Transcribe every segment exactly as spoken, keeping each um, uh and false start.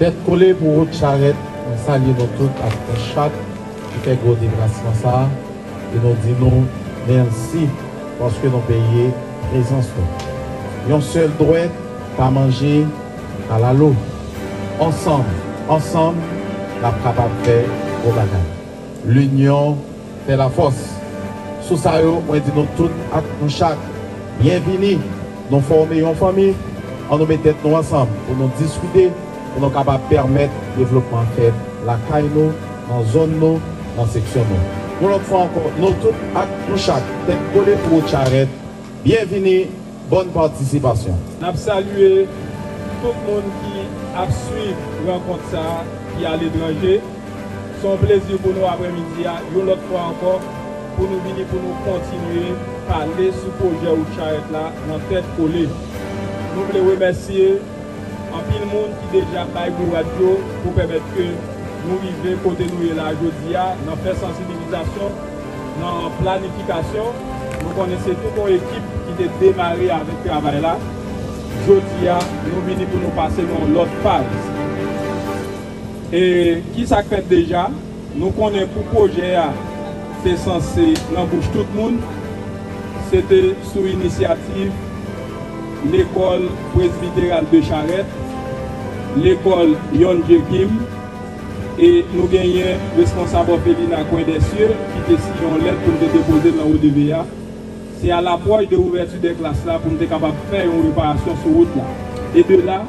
Tèt kole pou wout charèt, mwen salye nou tout ak nou chak ki fè gwo deplasman sa a, e nou di nou mèsi paske nou peye prezans nou. Yon sèl dwèt pa manje kalalou. Ansanm, ansanm, n ap kapab fè gwo bagay. Linyon fè lafòs. Sou sa yo, mwen di nou tout ak nou chak, byenvini. Nou fòme yon fanmi. Ann nou met tèt nou ansanm pou nou diskite, pou nou kapab pèmèt devlopman fèt lakay nou, nan zòn nou, nan seksyon nou. Yon lòt fwa ankò, nou tout ak nou chak, tèt kole pou wout charèt, byenvini, bòn patisipasyon. N ap salye tout moun ki ap swiv rankont sa a ki aletranje. Se yon plezi pou nou aprèmidi a, yon lòt fwa ankò, pou nou vini pou nou kontinye pale sou pwojè wout charèt la nan Tèt Kole. Nou vle remèsye anpil moun ki deja bay bourad yo pou pèmèt ke nou rive kote nou ye la jodi a, nan fè sansibilizasyon, nan planifikasyon. Nou konnen se tout yon ekip ki te demare avèk travay la. Jodi a, nou vini pou nou pase nan yon lòt faz. E ki sa k fèt deja? Nou konnen pou pwojè a te sanse nan bouch tout moun, se te sou inisyativ Lekòl Presbiteral de Charèt, Lekòl Yonge Kim, e nou genyen responsab òfelina Coin des Cieux ki te siyen yon lèt pou n te depoze l nan O D V A. Se a lapwòch de ouvèti de klas la pou n te kapab fè yon reparasyon sou wout la. E de la,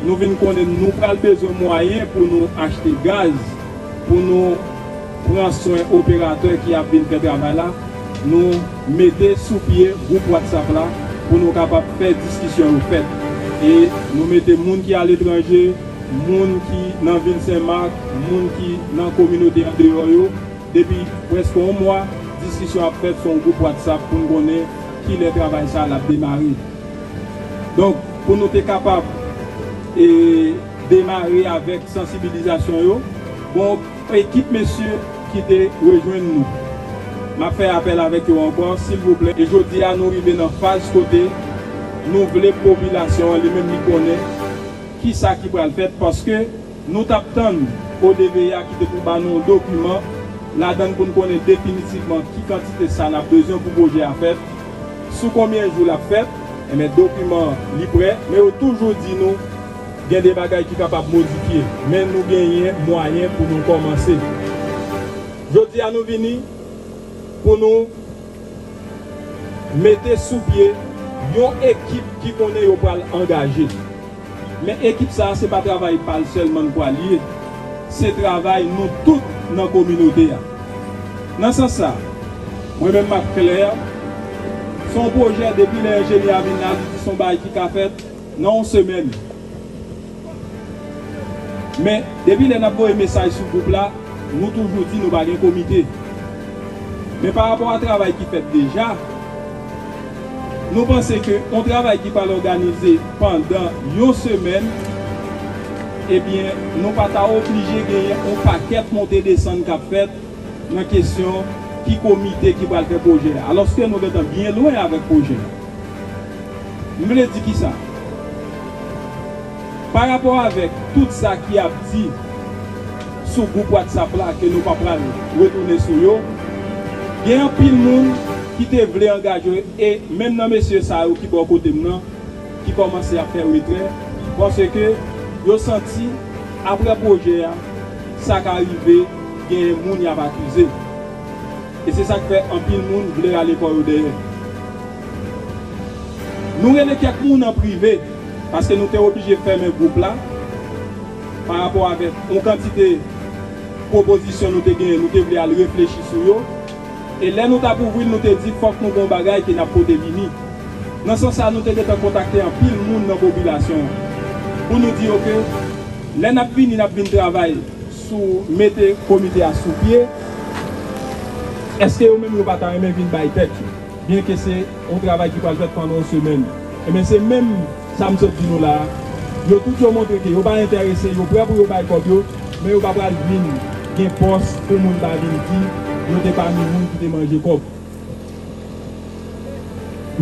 nou vin konnen nou pral bezwen mwayen pou nou achte gaz, pou nou pran swen operatè ki ap vin fè travay la. Nou mete sou pye gwoup WhatsApp la pou nou kapab fè diskisyon yo fèt. E nou mete moun ki aletranje, moun ki nan vil Senmak, moun ki nan kominote andeyò yo, depi prèske yon mwa, diskisyon ap fèt sou yon gwoup WhatsApp pou n konnen kilè travay sa a l ap demare. Donk, pou nou te kapab, e, demare avèk sansibilizasyon yo, gon ekip mesye ki te rejwenn nou. M ap fè apèl avèk yo ankò, silvouplè. E jodi a, nou rive nan faz kote nou vle popilasyon an li menm li konnen kisa ki pral fèt, paske nou t ap tann O D V A ki te pou ba nou yon dokiman ladan l pou n konnen definitivman ki kantite sa n ap bezwen pou pwojè a fèt, sou konbyen jou l ap fèt. Enben, dokiman an, li prè, men yo toujou di nou gen de bagay ki kapab modifye, men nou genyen mwayen pou nou kòmanse. Jodi a, nou vini pou nou mete sou pye yon ekip ki konnen yo pral angaje. Men ekip sa a, se pa travay pa l sèlman l pral ye. Se travay nou tout nan kominote a. Nan sans sa, mwen menm m ap klè, se yon pwojè depi lè enjenyè a vin la, li di se yon bagay ki ka fèt nan yon semèn. Men, depi lè n ap voye mesaj sou gwoup la, nou toujou di nou pa gen komite. Men pa rapò a travay ki fèt deja, nou panse ke yon travay ki pral òganize pandan yon semèn, ebyen, nou pa ta oblije genyen yon pakèt monte desann k ap fèt nan kesyon ki komite ki pral fè pwojè a, alòske nou gentan byen lwen avèk pwojè a. M vle di kisa? Pa rapò avèk tout sa ki ap di sou gwoup WhatsApp la ke nou pa pral retounen sou yo, gen anpil moun ki te vle angaje e menm nan mesye sa yo ki bò kote m nan, ki kòmanse ap fè retrè, paske yo santi, apre pwojè a, sa ka rive, genyen moun y ap akize. E se sa k fè anpil moun vle rale kò yo dèyè. Nou rele kèk moun an prive, paske nou te oblije fèmen gwoup la, pa rapò avèk yon kantite pwopozisyon nou te genyen, nou te vle al reflechi sou yo. E lè nou t ap ouvri l, nou te di fòk nou gen yon bagay ke n ap pote vini. Nan sans sa, nou te gentan kontakte anpil moun nan popilasyon an pou nou di yo ke lè n ap vini, n ap vin travay sou mete komite a sou pye. Èske yo menm yo pa ta renmen vin bay tèt yo? Byenke se yon travay ki pral fèt pandan yon semèn. Ebyen, se menm sa m sot di nou la a. Yo tout yo montre ke yo pa enterese, yo prè pou yo bay kòb yo, men yo pa pral vin gen pòs pou moun pa vin di yo te pami moun ki te manje kòb.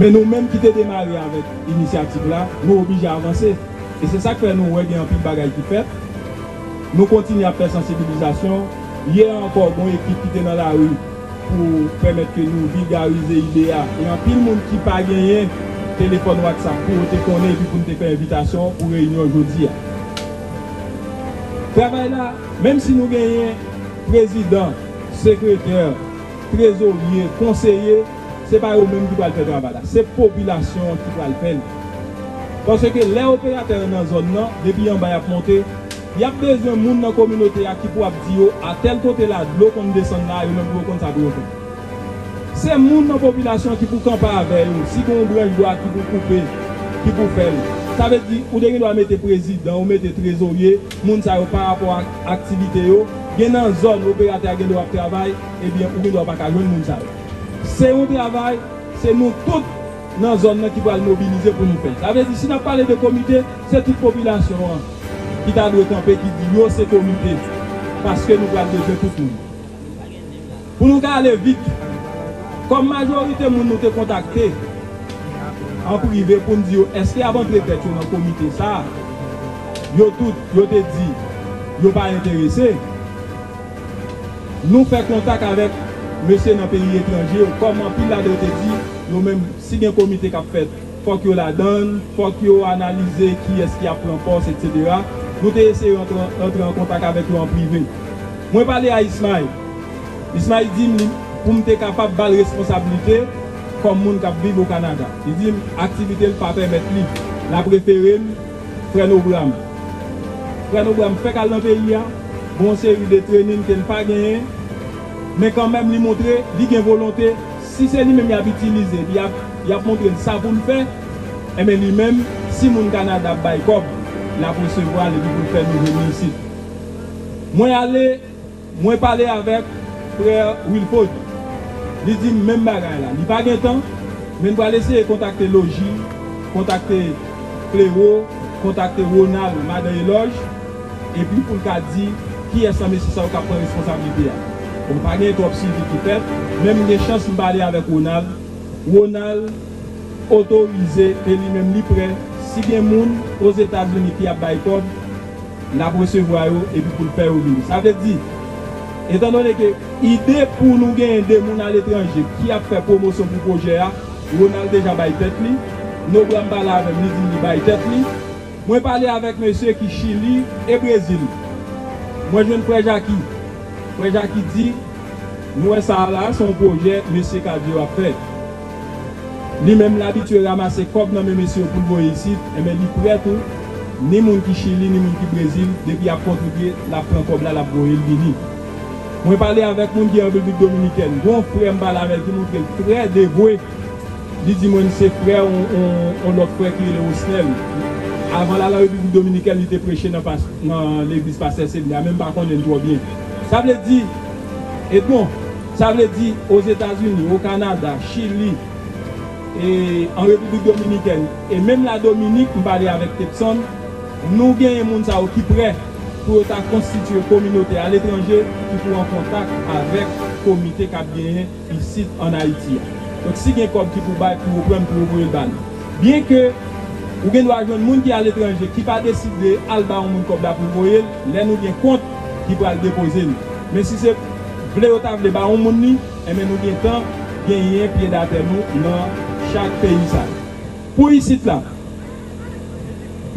Men nou menm ki te demare avèk inisyativ la, nou oblije avanse. E se sa k fè nou wè gen anpil bagay ki fèt. Nou kontinye ap fè sansibilizasyon. Yè ankò, gen yon ekip ki te nan lari pou pèmèt ke nou vilgarize ide a. E anpil moun ki pa genyen telefòn WhatsApp pou yo te konnen epi pou n te fè envitasyon pou reyinyon jodi a. Travay la, menm si nou genyen prezidan, sekretè, trezorye, konseye, se pa yo menm ki pral fè travay la. Se popilasyon an ki pral fè l. Paske lè operatè yo nan zòn nan, depi anba y ap monte, y ap bezwen moun nan kominote a ki pou ap di yo, a tèl kote la, dlo konn desann la, yo menm pou yo konn sa pou yo fè. Se moun nan popilasyon ki pou kanpe avè yo, si gen yon branch bwa ki pou koupe, ki pou fè l. Sa vle di, ou te gen dwa mete prezidan, ou mete trezorye, moun sa yo pa rapò ak aktivite yo, gen nan zòn operatè a gen dwa ap travay, ebyen, ou gen dwa pa ka jwenn moun sa yo. Se yon travay, se nou tout nan zòn nan ki pral mobilize pou nou fè l. Sa vle di, si n ap pale de komite, se tout popilasyon an ki ta dwe kanpe, ki di yo se komite, paske nou pral bezwen tout moun. Pou nou ka ale vit, kòm majorite moun nou te kontakte an prive pou n di yo èske y ap antre tèt yo nan komite sa a, yo tout, yo te di yo pa enterese. Nou fè kontak avèk mesye nan peyi etranje yo, kòm anpil ladan yo te di, yo menm, si gen komite k ap fèt, fòk yo ladan l, fòk yo analize kiyès ki ap pran pòs, etsetera. Nou te eseye rantre, rantre an kontak avèk yo an prive. Mwen pale a Ismail. Ismail di m li, pou m te kapab ba l responsablite kòm moun k ap viv o Kanada. Li di m aktivite l pa pèmèt li. L ap refere m Frè Nobram. Frè Nobram fèk al nan peyi a, gen yon seri de trenin ke l pa genyen, men kanmenm li montre li gen volonte. Si se li menm y ap itilize, epi y ap, y ap montre l sa pou l fè, enben li menm, si moun Kanada ap bay kòb, l ap resevwa l epi pou l fè nou vini isit. Mwen ale, mwen pale avèk frè Wilford. Li di m menm bagay la. Li pa gen tan, men n pral eseye kontakte Loji, kontakte Klero, kontakte Ronald, madan Elòj, epi pou l ka di kiyès nan mesye sa yo k ap pran responsablite a. Bon, pa gen twòp swivi ki fèt, men m gen chans m pale avèk Ronald. Ronald otorize e li menm li prè, si gen moun Ozetazini ki ap bay kòb, l ap resevwa yo epi pou l fè yo vini. Sa vle di, etandone ke ide pou nou genyen de moun aletranje ki ap fè pwomosyon pou pwojè a, Ronald deja bay tèt li, Nobram pale avè m, li di m li bay tèt li. Mwen pale avèk mesye ki Chili e Brezil. Mwen jwenn frè Jaki. Frè Jaki di, nou wè sa a la, se yon pwojè mesye Cadio ap fè. Li menm l abitye ranmase kòb nan men mesye yo pou l voye isit, enben li prè tou, ni moun ki Chili, ni moun ki Brezil, depi y ap kontribye, l ap pran kòb la, l ap voye l vini. Mwen pale avèk moun ki an Repiblik Dominikèn. Gen yon frè m pale avè l ki montre l trè devwe. Li di mwen se frè yon, yon, yon lòt frè ki rele Osnèl. Avan l al an Repiblik Dominikèn, li te preche nan pas-, nan legliz Pastè Selina, men m pa konnen l twò byen. Sa vle di, Edmond, sa vle di Ozetazini, o Kanada, Chili, e an Repiblik Dominikèn, e menm la Dominik, m pale avèk Tepson, nou genyen moun sa yo ki prè pou yo ta konstitye kominote aletranje ki pou an kontak avèk komite k ap genyen isit ann Ayiti a. Donk, si gen kòb ki pou bay, pou yo pran, pou yo voye l ba nou. Byenke ou gen dwa jwenn moun ki aletranje ki pa deside al ba yon moun kòb la pou l voye l, lè nou gen kont ki pral depoze l. Men si se vle yo ta vle ba yon moun li, enben nou gentan genyen pye datè nou nan chak peyi sa yo. Pou isit la,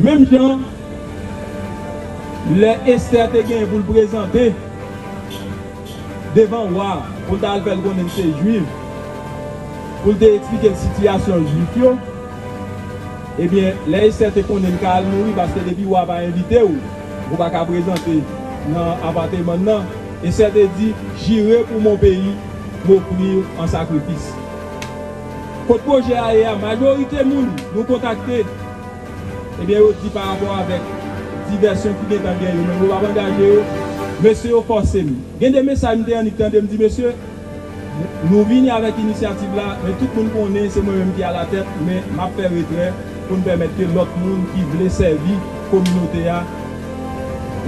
menm jan lè Estè te genyen pou l prezante devan wa a, pou l ta al fè l konnen l se jwif, pou l te eksplike l sitiyasyon jwif yo, ebyen, lè Estè te konnen l ka al mouri, paske depi wa pa envite w, ou pa ka prezante nan apateman nan, Estè te di, j'irai pour mon pays, m'offrir en sacrifice. Kot pwojè a ye a, majorite moun nou kontakte, ebyen, yo di pa rapò avèk divèsyon ki gentan gen yo, menm yo p ap angaje yo, mesye yo fòse m. Gen de mesaj m te annik tande, m di, mesye, nou vini avèk inisyativ la, men tout moun konnen se mwen menm ki alatèt, men m ap fè retrè pou n pèmèt ke lòt moun ki vle sèvi kominote a,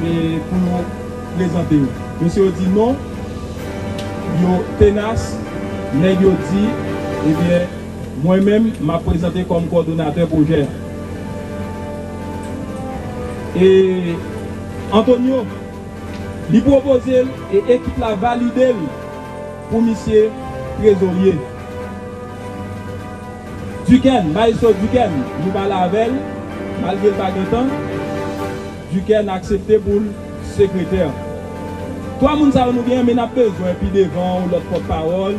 e pou yo prezante yo. Mesye yo di non, yo tenas, nèg yo di, ebyen, mwen menm, m ap prezante kòm kowòdonatè pwojè a. E Antonio, Li pwopoze l e ekip la valide l pou misye trezorye. Duquesne, Maestro Duquesne, nou pale avè l, malgre l pa gen tan, Duquesne aksepte pou l sekretè. Twa moun sa yo nou gen, men n ap bezwen pi devan yon lòt pòtpawòl,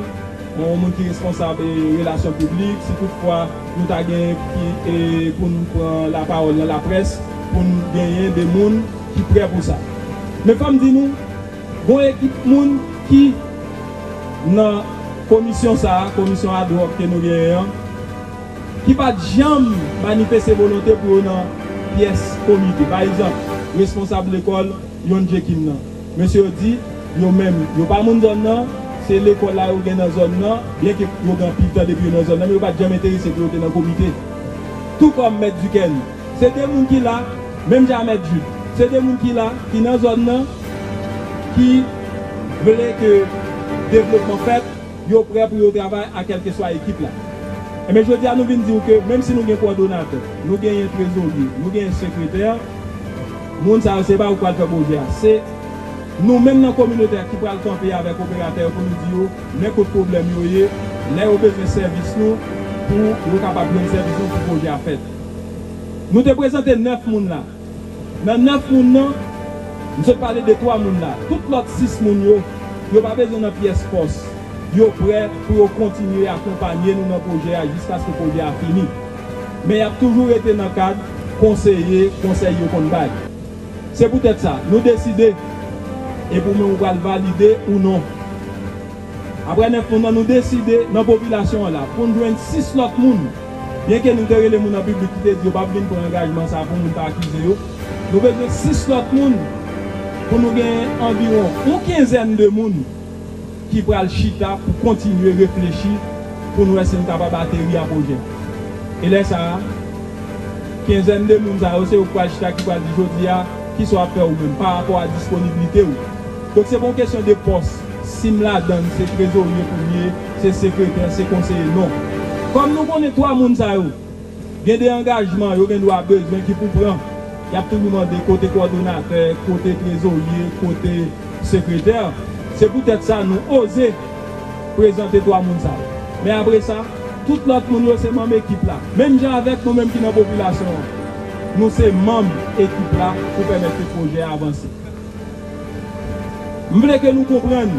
yon moun ki responsab, e, relasyon piblik, si toutfwa nou ta gen ki, e, pou n pran lapawòl nan laprès, pou n genyen de moun ki prè pou sa. Men fò m di nou, gon ekip moun ki nan komisyon sa a, komisyon ad hoc ke nou genyen an, ki pa t janm manifeste volonte pou yo nan pyès komite. Pa egzanp, responsab lekòl Yonjekim nan. Mesye yo di, yo menm, yo pa moun zòn nan, se lekòl la yo gen nan zòn nan, byenke yo gen anpil tan depi yo nan zòn nan, men yo pa t janm enterese pou yo te nan komite. Tou kòm Mèt Duquesne, se de moun ki la, menm jan a Mèt Jude, se de moun ki la, ki nan zòn nan, ki vle ke devlopman fèt, yo prè pou yo travay a kèlkeswa ekip la. Enben, jodi a nou vin di w ke menm si nou gen kowòdonatè, nou genyen trezorye, nou genyen sekretè, moun sa yo se pa yo k pral fè pwojè a. Se nou menm nan kominote a ki pral kanpe avèk operatè yo pou nou di yo, men kot pwoblèm yo ye, lè yo bezwen sèvis nou, pou yo kapab jwenn sèvis nou pou pwojè a fèt. Nou te prezante nèf moun la. Nan nèf moun nan, m sot pale de twa moun la. Tout lòt sis moun yo, yo pa bezwen nan pyès fòs. Yo prè pou yo kontinye akonpanye nou nan pwojè a jiskaske pwojè a fini. Men y ap toujou rete nan kad konseye, konsèy yo konn bay. Se poutèt sa, nou deside, e pou mwen ou pral valide ou non. Apre nèf moun nan, nou deside nan popilasyon an la pou n jwenn sis lòt moun. Byenke nou te rele moun an piblik ki te di yo p ap vin pran angajman sa a pou moun pa akize yo, nou bezwen sis lòt moun pou nou gen anviwon yon kenzèn de moun ki pral chita pou kontinye reflechi pou n wè si n kapab ateri a pwojè. E lè sa a, kenzèn de moun sa yo, se yo k pral chita ki pral di jodi a, kisa w ap fè ou menm pa rapò a disponiblite w. Donk, se pa yon kesyon de pòs. Si m ladann, se trezorye pou m ye, se sekretè, se konseye, non. Kòm nou konnen twa moun sa yo, gen de angajman yo gen dwa bezwen ki pou pran. Y ap toujou mande kote kowòdonatè, kote trezorye, kote sekretè. Se poutèt sa nou oze prezante twa moun sa yo. Men apre sa, tout lòt moun yo se manm ekip la. Menm jan avèk nou menm ki nan popilasyon an, nou se manm ekip la pou pèmèt ke pwojè a avanse. M vle ke nou konprann,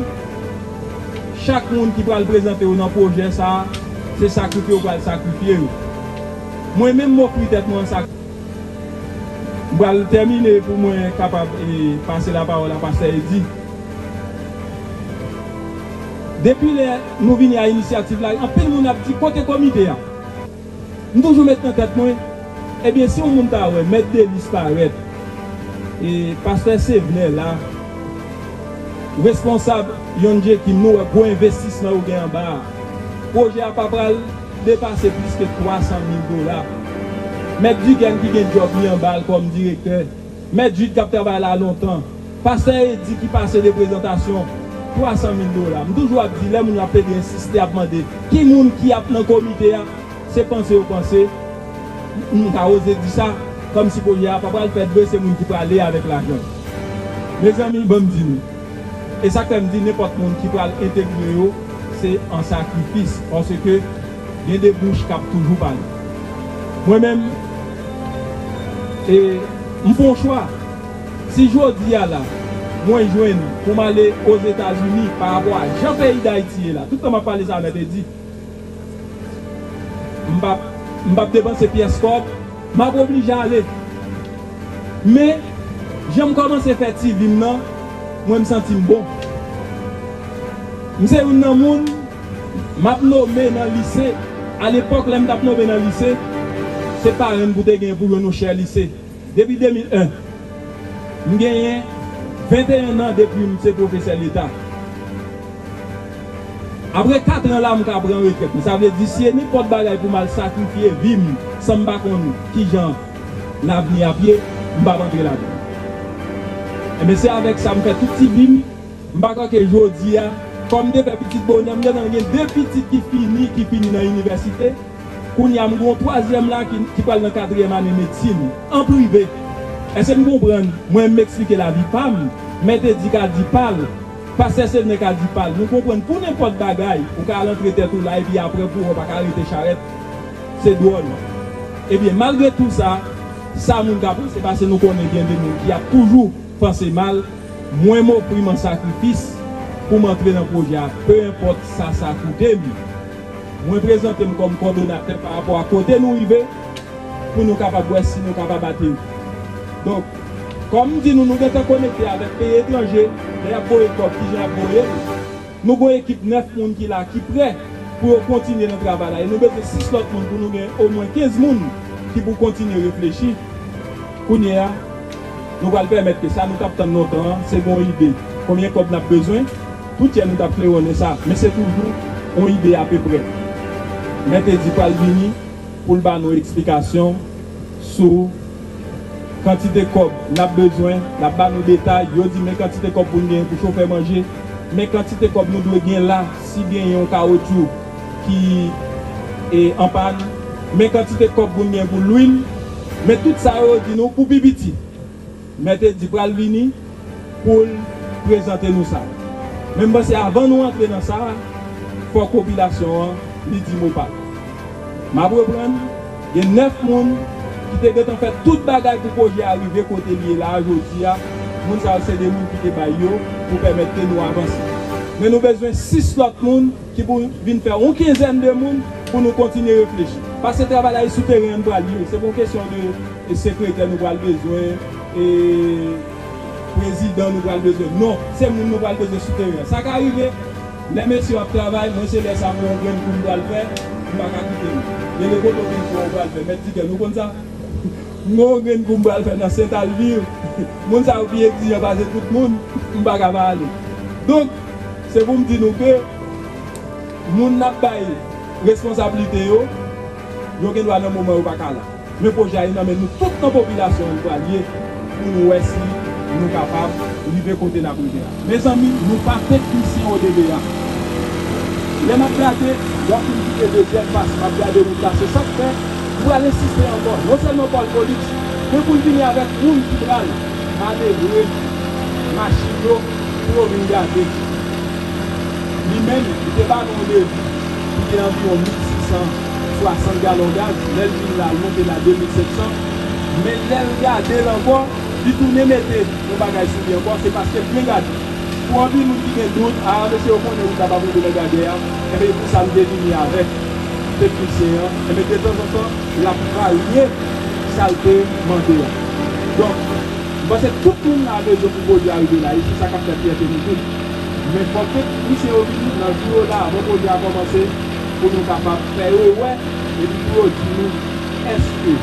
chak moun ki pral prezante yo nan pwojè sa a, se sakrifye yo pral sakrifye yo. Mwen menm, m ofri tèt mwen an sakrifis. M pral tèmine pou mwen kapab, e, pase lapawòl a Pastè Eddy. Depi lè nou vini a inisyativ la, anpil moun ap di, "Kote komite a?" M toujou met nan tèt mwen, ebyen, si yon moun ta wè Mèt Delis parèt, e Pastè Sevnè la, responsab Yonjekim, nou wè gwo envestisman yo gen anba a. Pwojè a pa pral depase plis ke twa san mil dola. Mèt Duquesne ki gen djòb li anba l kòm direktè, Mèt Jude k ap travay la lontan, Pastè Eddy ki pase de prezantasyon, twa san mil dola. M toujou ap di, lè moun yo ap plede ensiste, ap mande ki moun ki ap nan komite a, se panse yo panse, m ka oze di sa, kòmsi pwojè a pa pral fèt vre, se moun ki prale avèk lajan. Mezanmi, ban m di nou, e sa k fè m di nenpòt moun ki pral entegre yo, se an sakrifis, paske gen de bouch k ap toujou pale. Mwen menm, e, m fè yon chwa. Si jodi a la, mwen jwenn pou m ale Ozetazini pa rapò a jan peyi Dayiti ye la, tout tan m ap pale sa, Mèt Eddy, m p ap, m p ap depanse pyès kòb, m ap oblije ale. Men, jan m kòmanse fè ti vi m nan, mwen m santi m bon. M se youn nan moun, m ap nome nan lise. Alepòk, lè m t ap nome nan lise, se parenn pou te gen pou jwenn yon chè lise. Depi de mil en, m genyen venteyen an depi m se pwofesè leta. Apre kat an la, m ka pran retrèt mwen. Sa vle di, si e nenpòt bagay pou m al sakrifye vi m, san m pa konn kijan lavni ap ye, m p ap antre ladan. Enben, se avèk sa m fè tout ti vi m. M pa kwè ke jodi a, kòm m te fè pitit bonè, m gentan gen de pitit ki fini, ki fini nan inivèsite. Kounye a, m gen yon twazyèm la ki, ki pral nan katriyèm ane medsin, an prive. Èske n konprann? Mwen, m eksplike lavi pa m. Mèt Edi ka di pa l. Pastè Sylvain ka di pa l. Nou konprann pou nenpòt bagay, ou ka rantre tèt ou la, epi apre pou ou pa ka rete charèt. Se dwòl. Ebyen, malgre tou sa, sa moun ka panse, paske nou konnen gen de moun ki ap toujou panse mal, mwen m ofri m an sakrifis pou m antre nan pwojè a, pe enpòt sa sa koute m. Mwen prezante m kòm kòdonatè pa rapò a kote nou rive, pou nou kapab wè si nou kapab atenn. Donk, kòm m di nou, nou gentan konekte avèk peyi etranje, lè y ap voye kòb, kijan y ap voye l. Nou gen yon ekip nèf moun ki la, ki prè pou yo kontinye nan travay la. E nou bezwen sis lòt moun pou nou gen omwen kenz moun ki pou kontinye reflechi. Kounye a, nou pral pèmèt ke sa nou t ap tann lontan an, se gen yon ide konbyen kòb n ap bezwen. Tout yè nou t ap klewonnen sa, men se toujou yon ide apeprè. Mèt Edi pral vini pou l ba nou eksplikasyon sou kantite kòb n ap bezwen, l ap ba nou detay, yo di men kantite kòb pou n genyen pou chofè manje, men kantite kòb nou dwe gen la, si genyen yon kawotchou ki, e, anpàn, men kantite kòb pou n genyen pou lwil, men tout sa yo, yo di nou pou pi piti. Mèt Edi pral vini pou l prezante nou sa. Men m panse avan nou antre nan sa, fòk popilasyon an li di mo pa l. M ap reprann, gen nèf moun ki te gentan fè tout bagay pou pwojè a rive kote l ye la a jodi a. Moun sa yo se de moun ki te bay yo pou pèmèt ke nou avanse. Men nou bezwen sis lòt moun ki pou vin fè yon kenzèn de moun pou nou kontinye reflechi. Paske travay la e sou teren an n pral ye. Se pa yon kesyon de, e, sekretè nou pral bezwen, e, prezidan nou pral bezwen. Non, se moun nou pral bezwen sou teren an. Sa ka rive, lè mesye yo ap travay, mwen se lè sa mwen yon grenn kou m pral fè, m pa ka kite nou. Rele kote w vin fè w pral fè. Mèt Dikèl, nou konn sa? M gen yon grenn kou m pral fè nan Sent Alvi. Moun sa yo pi egzijan pase tout moun, m pa ka pa ale. Donk, se pou m di nou ke moun n ap bay responsablite yo, yo gen dwa nan moman yo pa ka la. Men pwojè a nan men nou tout nan popilasyon an pral ye pou nou wè si nou kapab rive kote n ap rive a. Mezanmi, nou pa teknisyen O D B a. Lè m ap gade, lè w fin kite dezyèm pase, m ap gade wout la, se sa k fè m pral ensiste ankò. Non sèlman Paul Colix, men pou l vini avèk moun ki pral manevre machin yo pou yo vin gade. Li menm, li te ba nou yon devi ki te anviwon mil sis san swasant galon gaz, lè l vin la, l monte la de mil senk san. Men lè l gade l ankò, li tounen mete yon bagay sou li ankò, se paske l byen gade. Pou anpil moun ki gen dout, a, mesye yo konnen wout la pa tonbe nan gade a, enben, e pou sa m te vini avèk teknisyen an, enben, detanzantan, l ap varye sa l te mande a. Donk, m panse tout moun la bezwen pou pwodui a rive la, e se sa k ap fè fyète nou tout. Men fòk teknisyen yo vini nan jou yo la, avan pwodui a kòmanse, pou nou kapab fè yo wè, epi pou yo di nou, èske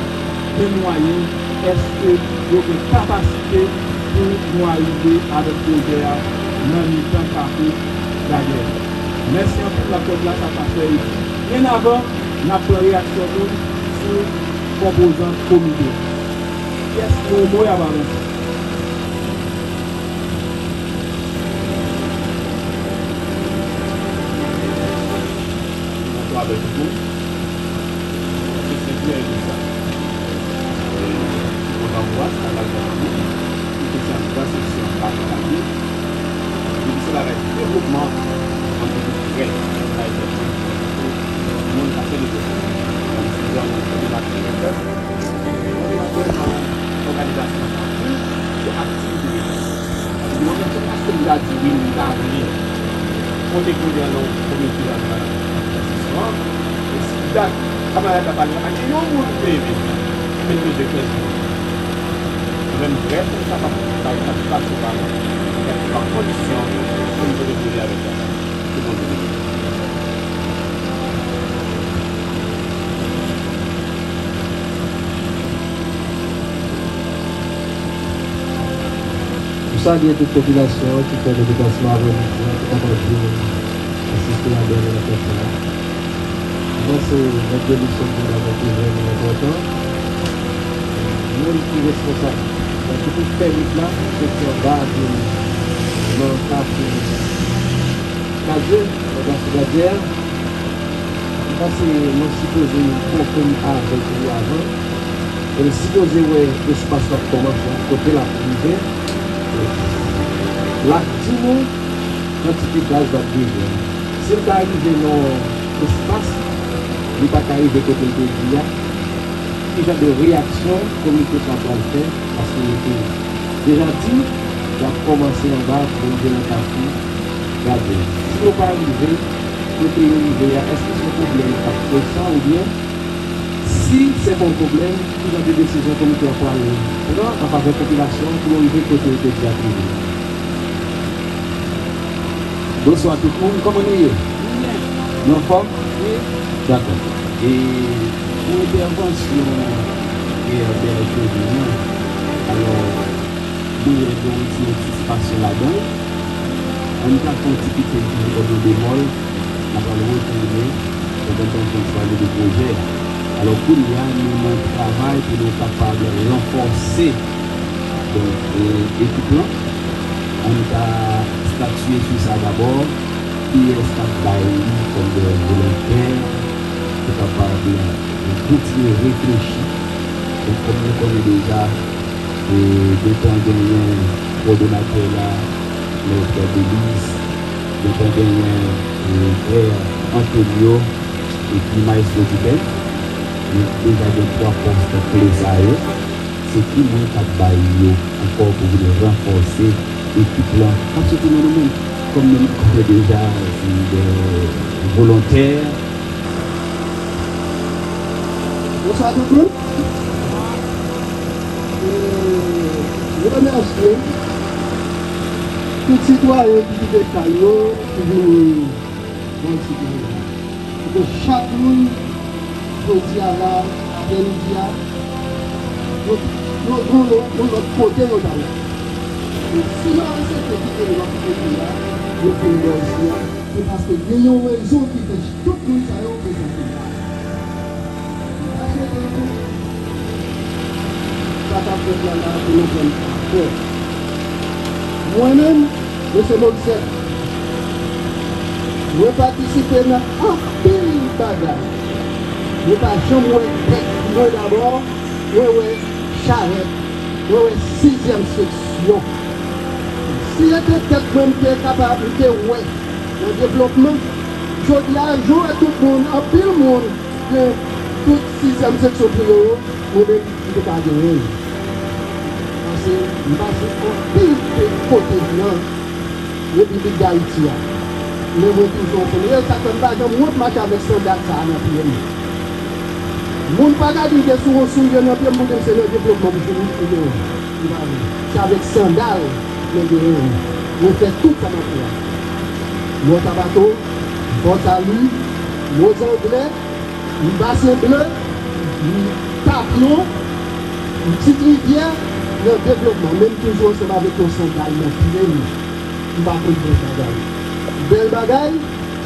gen mwayen, èske yo gen kapasite pou nou arive avèk pwojè a nan mitan kafou Lagè. Mèsi anpil, n ap fè plas a pastè Edi. Byen avan, n ap pran reyaksyon nou sou konpozan komite a. Kiyès ki gen yon mo y ap avanse? Bonjou avèk tout moun. Se senp, e konsa. E, kontan pou sa, travay kontan pou. Tout se an gran seksyon pa kontan pou. Epi se bagay devlopman, an nou prè, bagay fè pou moun ka selebre. Donk, si jan nou kote maten yo fè, kote maten nan òganizasyon anpil, se aktivite yo. Epi mwen menm, se pa paske m ta di wi, m ta vle pote koulè nan kote ki la nan sesyon an. E si dat kamarad la pa gen, pa gen yon moun ki te vin, men m bezwen kenz moun. Mwen menm, m prè pou m kapab bay patisipasyon pa mwen. Mwen gen kondisyon pou m pote koulè avèk sa. Ke Bondye beni. Nou salye tout popilasyon an ki fè deplasman aprèmidi an pou kapab vin asiste a dènye rankont sa a. Mwen se Mèt Delison, pou mwen, ki vrèman enpòtan. Moun ki responsab nan tout pèmit la, se ki anba di nan kafou Kadye, anba Sigadyè. M panse mwen sipoze konprann avèk li avan. Donk, li sipoze wè espas la ap kòmanse, kote l ap rive. L ap di nou kantite gaz l ap bezwen. Si l ta rive nan espas, li pa ka rive kote l te di a, ki jan de reyaksyon komite sa pral fè? Paske yo te deja di y ap kòmanse anba pou rive nan Kafou Gadyen. Si yo pa rive kote yo rive a, èske se yon pwoblèm k ap koz sa oubyen si se pa yon pwoblèm, ki jan de desizyon komite a pral pran an favè popilasyon an pou yo rive kote yo te di y ap rive? Bonswa tout moun, kòman nou ye? Nou anfòm? Dakò. E pou entèvansyon P R B A jodi an, alò, mwen wè gen yon ti antisipasyon ladan l. Ann ka fè yon ti pike, m toujou kòm yon bemòl, n a pral retounen pandan n t ap pale de pwojè a. Alò, kounye a, nou nan travay pou nou kapab ranfòse, donk, e, ekip lan. Ann ka statye sou sa dabò, kiyès k ap bay li kòm de volontè pou kapab kontinye reflechi. Donk, kòm nou konnen deja, e, gentan genyen kowòdonatè la, Mèt Beliz, gentan genyen, e, Pè Antonio, epi Mayestwo Dibèn. Nou deja gen twa pòs kle sa yo. Se ki moun k ap bay yo ankò pou vin ranfòse ekip lan? N ap soti nan nou menm, kòm nou konnen deja, se de volontè. Bonswa tout moun. E, m remèsye tout sitwayen ki kite kay yo, ki vini nan sitwayen. Paske chak moun, jodi a la, aprèmidi a, yo, yo gen yon, yon lòt kote yo t ale. E si yo aksepte kite yo nan kote yo ye a, yo vin bò isi a, se paske gen yon rezon ki fè tout moun sa yo prezante la. M pa swete nou sa k ap fèt la la pou nou pran a kè. Mwen menm, mwen se Morisèt. Mwen patisipe nan anpil bagay. Mwen pa janm wè tèt mwen dabò, mwen wè charèt, mwen wè sizyèm seksyon. Si se te tèt mwen m te kapab, m te wè nan devlopman, jodi a, jan w wè tout moun, anpil moun, gen tout sizyèm seksyon pou yo, mwen menm, m te ka genyen l. Paske m pase anpil pe-, kote nan Repiblik Dayiti a. Men mwen toujou anfòm. E sa fè m pa janm wont mache avèk sandal sa a nan pye m. Moun pa ka di m te sou yon soulye nan pye m pou di m se nan devlopman m vini, m genyen. M pa vle. Se avèk sandal mwen genyen. Mwen fè tout sa m ap fè a. Mwen Tabato, Fò Sali, Mozanglè, Basen Ble, Papyon, Pitit Rivyè, nan devlopman, men m toujou ansanm avèk yon sandal nan pye m. M pa konn bèl bagay. Bèl bagay,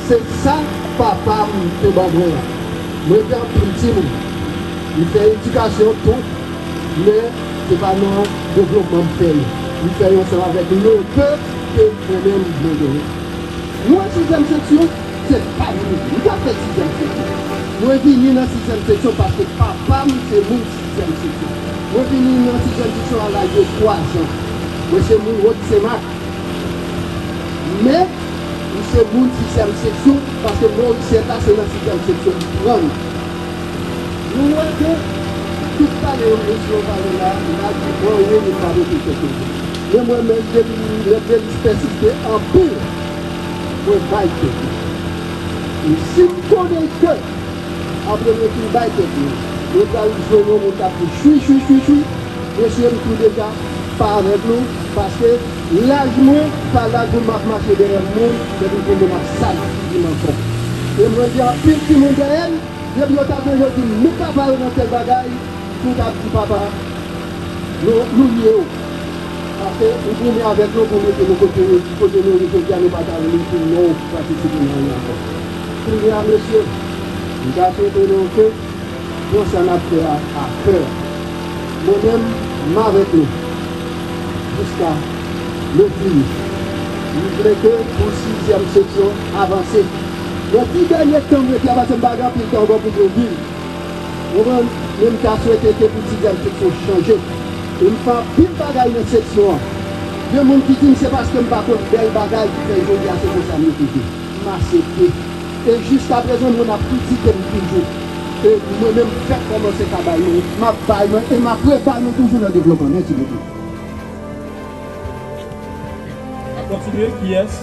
se sa papa m te ban mwen an. Mwen te anpil timoun. M fè edikasyon tou, men se pa nan devlopman m fè yo. M fè yo ansanm avèk nevè ke mwen menm mwen genyen. Mwen sizyèm seksyon, se pa vini. M pa fèt sizyèm seksyon. Mwen vini nan sizyèm seksyon paske papa m se moun sizyèm seksyon. Mwen vini nan sizyèm seksyon a laj de twa zan. Mwen se moun Wòtsenmak. Men, m se moun sizyèm seksyon paske Morisèt la se nan sizyèm seksyon li pran m. Nou wè ke tout pale yo, mesye yo pale la, la di bon, yo, nou pa mete tèt yo. Men mwen menm, depi Mèt Beliz pèsiste anpil, mwen bay tèt mwen. E si m konnen ke, apre mwen fin bay tèt mwen, mwen pral jwenn yon moun k ap di chwi, chwi, chwi, chwi, mesye, m tou deja pa avèk nou, paske laj mwen pa laj moun m ap mache dèyè moun, depi m konnen m ap sal di m ankò. E mwen gen anpil timoun dèyè m, depi yo ta jwenn yo di m, nou papa yo nan tèl bagay, tout ap di papa, nou, nou lye yo. Paske ou goumen avèk nou pou mete nou kote, kote nou ye jodi a, nou pa ta vle pou nou patisipe nan anyen ankò. Kounye a, mesye, m ta swete nou ke pran sa n ap fè a a kè. Mwen menm, m avèk nou jiska le fini. M vle ke pou sizyèm seksyon avanse. Nan ti dènye tan m rete a, paske m pa gen anpil tan ankò pou mwen viv. Konprann? Men m ta swete ke pou Ti Djèl Fixon chanje. E m fè anpil bagay nan seksyon an. Gen moun ki di m se paske m pa konn bèl bagay ki fè jodi a se konsa m ye toujou. M aksepte. E jiskaprezan, moun ap kritike m toujou. E mwen menm, m fèk kòmanse ka bay mwen. M ap bay mwen e m ap rebay mwen toujou nan devlopman. Mèsi bokou. N ap kontinye. Kiyès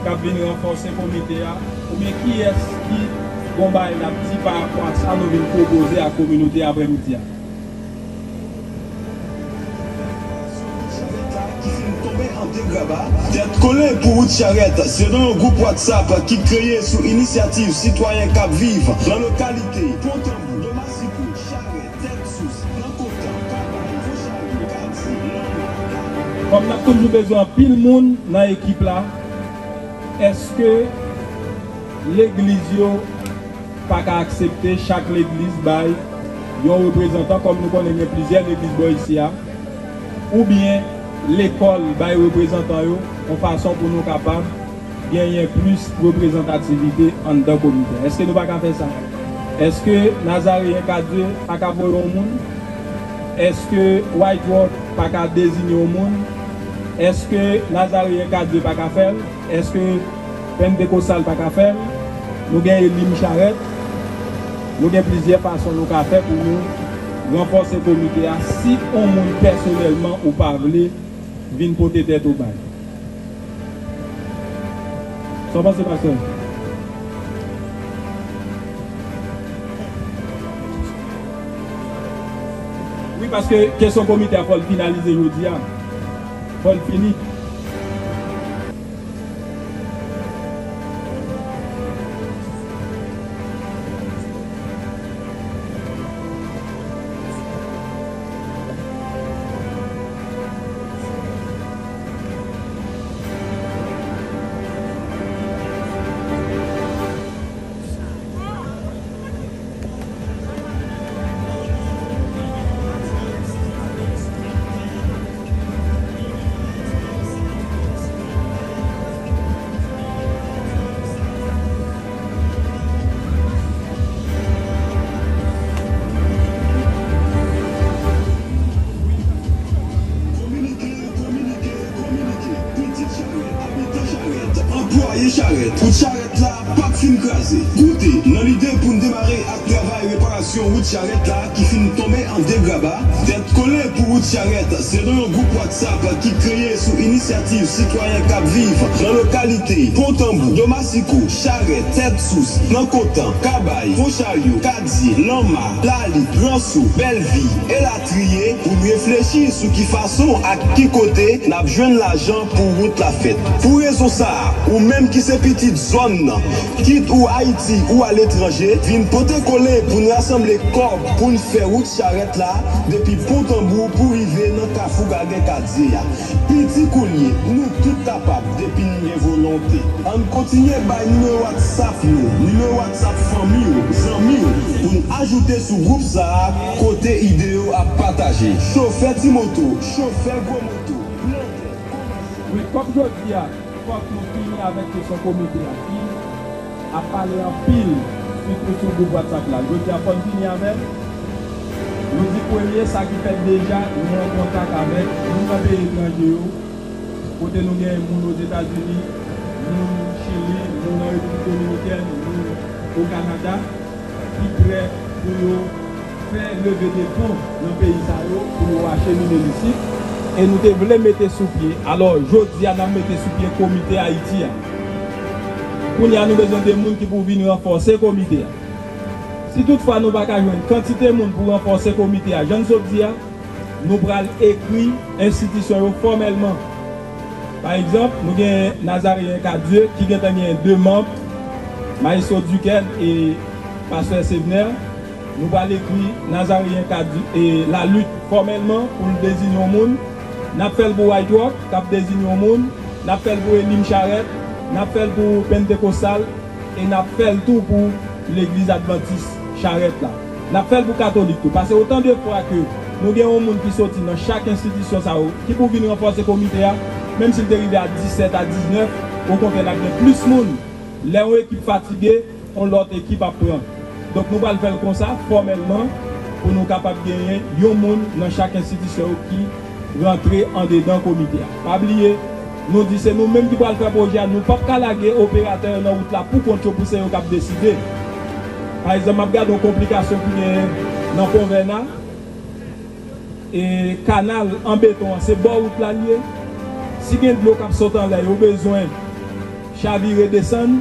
k ap vin ranfòse komite a? Oubyen kiyès ki gon bagay n ap di pa rapò a sa nou vin pwopoze a kominote a aprèmidi a? Ki fin tonbe an degraba. Tèt kole pou wout charèt, se nan yon gwoup WhatsApp ki kreye sou inisyativ sitwayen k ap viv nan lokalite Pon Tanbou, Domasiko, Charèt, Tèt Sous, Nan Kotan, Kabay, Fon Chari, Kadi, Lanma, Kari. Kòm n ap toujou bezwen anpil moun nan ekip la, èske legliz yo pa ka aksepte chak legliz bay yon reprezantan, kòm nou konnen gen plizyè legliz bò isi a, oubyen lekòl bay reprezantan yo, yon fason pou nou kapab genyen plis reprezantativite anndan komite? Èske nou pa ka fè sa? Èske Nazareyen Kadye pa ka voye yon moun? Èske White Rock pa ka deziye yon moun? Èske Nazareyen Kadye pa ka fè l? Èske Pentekostal pa ka fè l? Nou gen Elim Charèt. Nou gen plizyè fason nou ka fè pou nou ranfòse komite a si on moun pèsonèlman ou pa vle vin pote tèt ou bay. Sa w panse, pastè? Wi, paske kesyon komite a fò l finalize jodi a. Fò l fini. Kominike, kominike, kominike. Pitit Charèt, abitan Charèt, anplwaye Charèt, wout Charèt la p ap fin kraze. Koute, nan lide pou n demare ak travay reparasyon wout Charèt la ki fin tonbe an degraba, Tèt kole pou wout Charèt, se nan yon gwoup WhatsApp ki kreye sou inisyativ sitwayen k ap viv nan lokalite Pon Tanbou, Domasiko, Charèt, Tèt Sous, Nan Kotan, Kabay, Fon Charyo, Kadye, Lanma, Lalit, Ransou, Bèlvi, elatriye, pou n reflechi sou ki fason ak ki kote n ap jwenn lajan pou wout la fèt. Pou rezon sa a, ou menm ki se pitit zòn nan, kit ou Ayiti ou aletranje, vin pote kole pou n rasanble kòb pou n fè wout Charèt la depi Pon Tanbou pou rive nan Kafou Gagen Kadye a. Piti kounye, nou tout kapab depi n gen volonte. Ann kontinye bay nimewo WhatsApp nou, nimewo WhatsApp fanmi w, zanmi w, pou n ajoute sou gwoup sa a kote ide yo ap pataje. Chofè ti moto, chofè gwo moto, plantè, komèsan. Wi, kòm jodi a, fòk nou fini avèk kesyon komite a ki ap pale anpil, sitou sou gwoup WhatsApp la. Jodi a, fò n fini avè l. Nou di premye, sa ki fèt deja, nou an kontak avèk moun nan peyi etranje yo, kote nou gen moun Ozetazini, moun Chili, moun nan Repiblik Dominikèn, moun o Kanada, ki prè pou yo fè leve de fon nan peyi sa yo pou yo achemine l isit. E nou te vle mete sou pye. Alò, jodi a, n ap mete sou pye Komite Ayiti a. Kounye a, nou bezwen de moun ki pou vin ranfòse komite a. Si toutfwa nou pa ka jwenn kantite moun pou ranfòse komite a, jan n sot di a, nou pral ekri enstitisyon yo fòmèlman. Pa egzanp, nou gen Nazareyen Kadye ki gentan gen de manm, Mayestwo Duquesne e Pastè Sevner. Nou pral ekri Nazareyen Kadye e Lalit fòmèlman pou l deziye yon moun. N ap fè l pou White Rock, k ap deziye yon moun. N ap fè l pou Elim Charèt. N ap fè l pou Pentekostal. E n ap fè l tou pou Legliz Advantis Charèt la. N ap fè l pou Katolik tou. Paske otan de fwa ke nou gen yon moun ki soti nan chak enstitisyon sa yo, ki pou vin ranfòse komite a, menm si l te rive a disèt, a diznèf, okontrè, n ap gen plis moun. Lè yon ekip fatige, yon lòt ekip ap pran. Donk, nou pral fè l konsa, fòmèlman, pou nou kapab genyen yon moun nan chak enstitisyon yo ki rantre andedan komite a. Pa bliye, nou di se nou menm ki pral fè pwojè a, nou p ap ka lage operatè yo nan wout la pou kont yo pou se yo k ap deside. Pa egzanp, m ap gade yon konplikasyon ki genyen nan Pon Vèna, e kanal an beton an, se bò wout la l ye. Si gen dlo k ap sot anlè, yo bezwen chavire desann,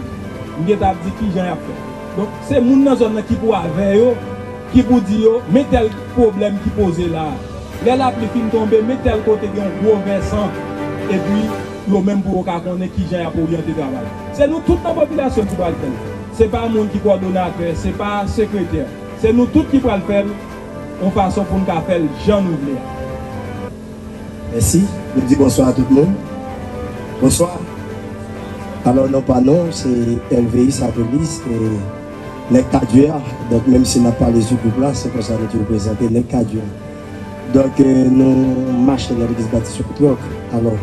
m gentan ap di kijan y ap fè. Donk, se moun nan zòn nan ki pou avè yo, ki pou di yo, men tèl pwoblèm ki poze la a. Lè lapli fin tonbe, men tèl kote gen yon gwo vèsan, epi yo menm pou yo ka konnen kijan y ap oryante travay. Se nou tout nan popilasyon ki pral fè l. Se pa moun ki kòdonatè, se pa sekretè. Se nou tout ki pral fè l yon fason pou n ka fè l jan nou vle a. Mèsi. Nou di bonswa a tout moun. Bonswa. Alò, non pa non, se Elveis Apelis, e nèg Kadye a. Donk, menm si n ap pale sou gwoup la, se konsa nou toujou prezante, nèg Kadye a. Donk, e, nou mache nan legliz Batis White Rock. Alò,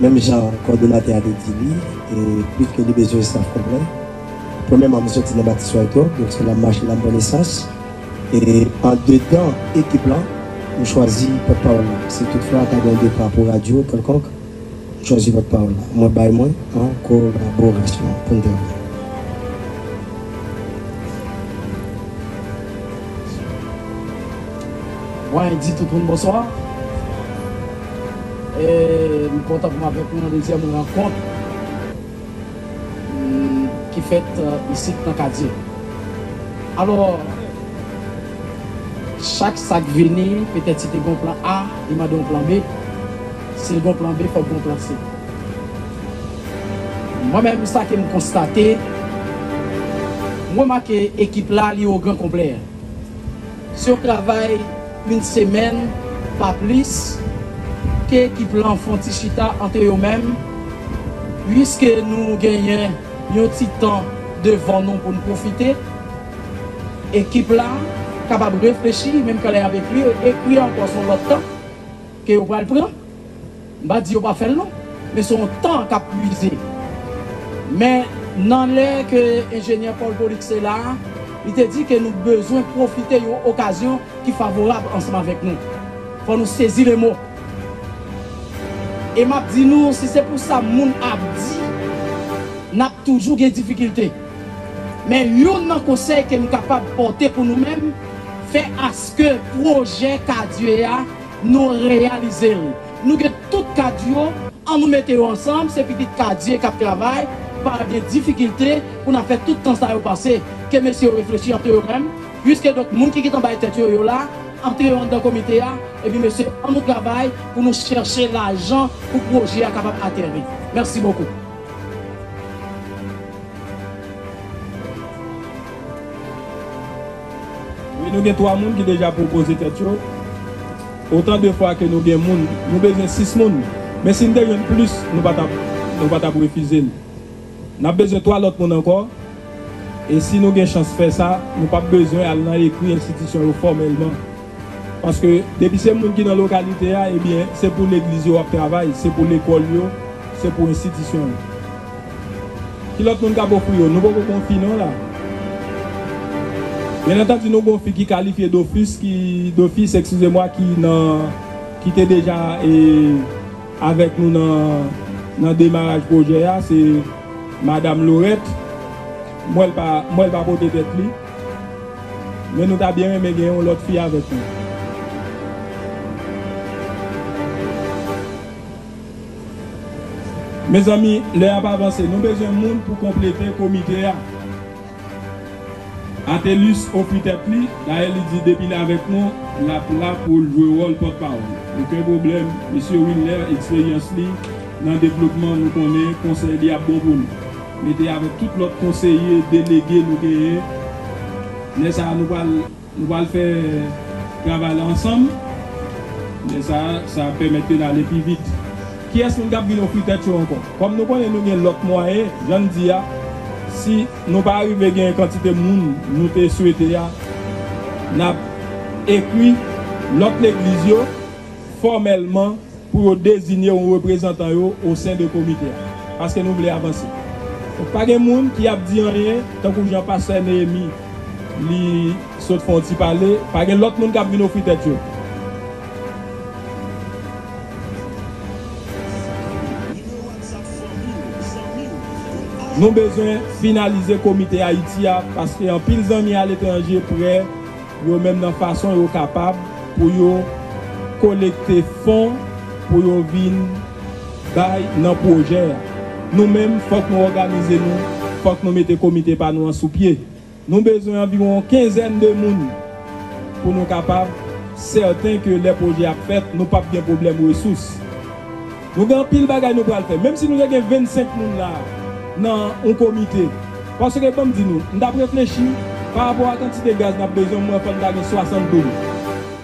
menm jan kòdonatè a te di li, e plis ke li bezwen staff konplè. Premyèman, m soti nan Batis White Rock, donk se la m mache la m pran nesans. E andedan ekip la, m chwazi pòtpawòl la. Si toutfwa ta gen yon depa pou radyo kèlkonk, m chwazi pòtpawòl la. Mwen bay mwen an kolaborasyon pou n travay. Mwen di tout moun bonswa. E m kontan pou m avèk nou nan dezyèm rankont mm, ki fèt, euh, isit nan Kadye. Alò, chak sa k vini, petèt si te gen yon plan A, li mande yon plan B. Si l gen yon plan B, fòk gen yon plan C. Mwen menm, sa ke m konstate, m remake ekip la, li o gran konplè. Si yo travay yon semèn, pa plis, ke ekip lan fè yon ti chita ant yo menm, piske nou genyen yon ti tan devan nou pou n pwofite, ekip la kapab reflechi, menm kan lè y ap ekri, ekri ankò sou lòt tan ke yo pral pran. M pa di yo pa fè l non, men se yon tan k ap puize. Men nan lè ke enjenyè Paul Polix te la, li te di ke nou bezwen pwofite yon okazyon ki favorab ansanm avèk nou. Fò nou sezi lemo. E m ap di nou, si se pou sa moun ap di, n ap toujou gen difikilte. Men youn nan konsèy ke m kapab pòte pou nou menm, fè aske pwojè Kadye a, nou reyalize l. Nou gen tout Kadye yo, ann nou mete yo ansanm, se pitit Kadye k ap travay, pa gen difikilte pou n ap fè tout tan sa yo pase. Ke mesye yo reflechi ant yo menm, piske donk moun ki gentan bay tèt yo yo la, antre yo anndan komite a, epi mesye, ann nou travay pou nou chèche lajan pou pwojè a kapab atèri. Mèsi bokou. Wi, nou gen twa moun ki deja pwopoze tèt yo. Otan de fwa ke nou gen moun, nou bezwen sis moun. Men si n te jwenn plis, nou pa t ap, nou pa t ap refize l. N ap bezwen twa lòt moun ankò. E si nou gen chans fè sa, nou p ap bezwen al nan ekri enstitisyon yo fòmèlman. Paske depi se moun ki nan lokalite a, ebyen, se pou legliz yo w ap travay, se pou lekòl yo, se pou enstitisyon yo. Ki lòt moun k ap ofri yo? Nou poko konn fi non la. Byen antandi, nou gon fi ki kalifye dofis, ki, dofis, eskize mwa, ki nan, ki te deja, e, avèk nou nan, nan demaraj pwojè a, se Madam Lorette. M wè l pa, m wè l pa pote tèt li. Men nou ta byen renmen gen yon lòt fi avèk nou. Mezanmi, lè a ap avanse, nou bezwen moun pou konplete komite a. Atelus ofri tèt li, dayè li di depi l avèk nou, l ap la pou l jwe wòl pòtpawòl. Okenn pwoblèm, mesye Wilner, eksperyans li nan devlopman, nou konnen konsèy li ap bon pou nou. Mete avèk tout lòt konseye, delege nou genyen. Lè sa a, nou pral, nou pral fè travay la ansanm. Lè sa a, sa ap pèmèt ke n ale pi vit. Kiyès moun k ap vin ofri tèt yo ankò? Kòm nou konnen nou gen lòt mwayen, jan n di a, si nou pa rive gen kantite moun nou te swete a, n ap ekri lòt legliz yo fòmèlman pou yo deziye yon reprezantan yo o sen de komite a. Paske nou vle avanse. Donk, pa gen moun ki ap di anyen, tankou jan pastè Neyemi li sot fè yon ti pale, pa gen lòt moun k ap vin ofri tèt yo. Nou bezwen finalize komite Ayiti a, paske anpil zanmi aletranje prè, yo menm nan fason yo kapab pou yo kolekte fon pou yo vin bay nan pwojè a. Nou menm, fòk nou òganize nou, fòk nou mete komite pa nou an sou pye. Nou bezwen anviwon yon kenzèn de moun pou nou kapab sèten ke lè pwojè ap fèt, nou p ap gen pwoblèm resous. Nou gen anpil bagay nou pral fè. Menm si nou te gen vennsenk moun la nan yon komite, paske ban m di nou, m t ap reflechi pa rapò a kantite gaz n ap bezwen, m wè fò n ta gen swasant dòm.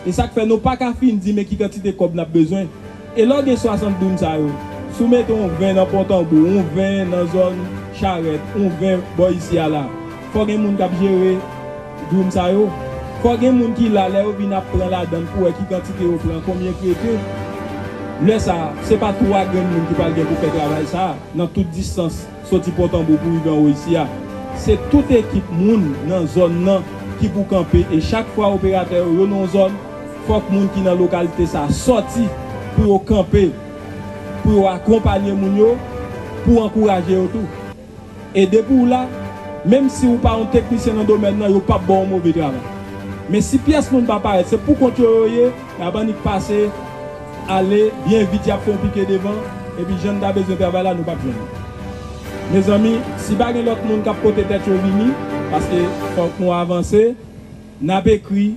E sa k fè nou pa ka fin di men ki kantite kòb n ap bezwen. E lè w gen swasant dòm sa yo, si w mete yon ven nan Pòtanbou, yon ven nan zòn Charèt, yon ven bò isi a la, fò gen moun k ap jere dòm sa yo. Fò gen moun ki la, lè yo vin ap pran ladan l pou wè ki kantite yo pran, konbyen k rete. Lè sa a, se pa twa grenn moun ki pral gen pou fè travay sa a nan tout distans soti Pòtanbou pou rive anwo isi a. Se tout ekip moun nan zòn nan ki pou kanpe, e chak fwa operatè yo, yo nan yon zòn, fòk moun ki nan lokalite sa a sòti pou yo kanpe, pou yo akonpanye moun yo, pou ankouraje yo tou. E depi w la, menm si w pa yon teknisyen nan domèn nan, yo p ap ba w yon move travay. Men si pyès moun pa parèt, se poukont yo yo ye, y ap annik pase, ale, byen vit, y ap fè yon pike devan, epi jan n ta bezwen travay la, nou p ap jwenn li. Mezanmi, si pa gen lòt moun k ap pote tèt yo vini, paske fòk nou avanse, n ap ekri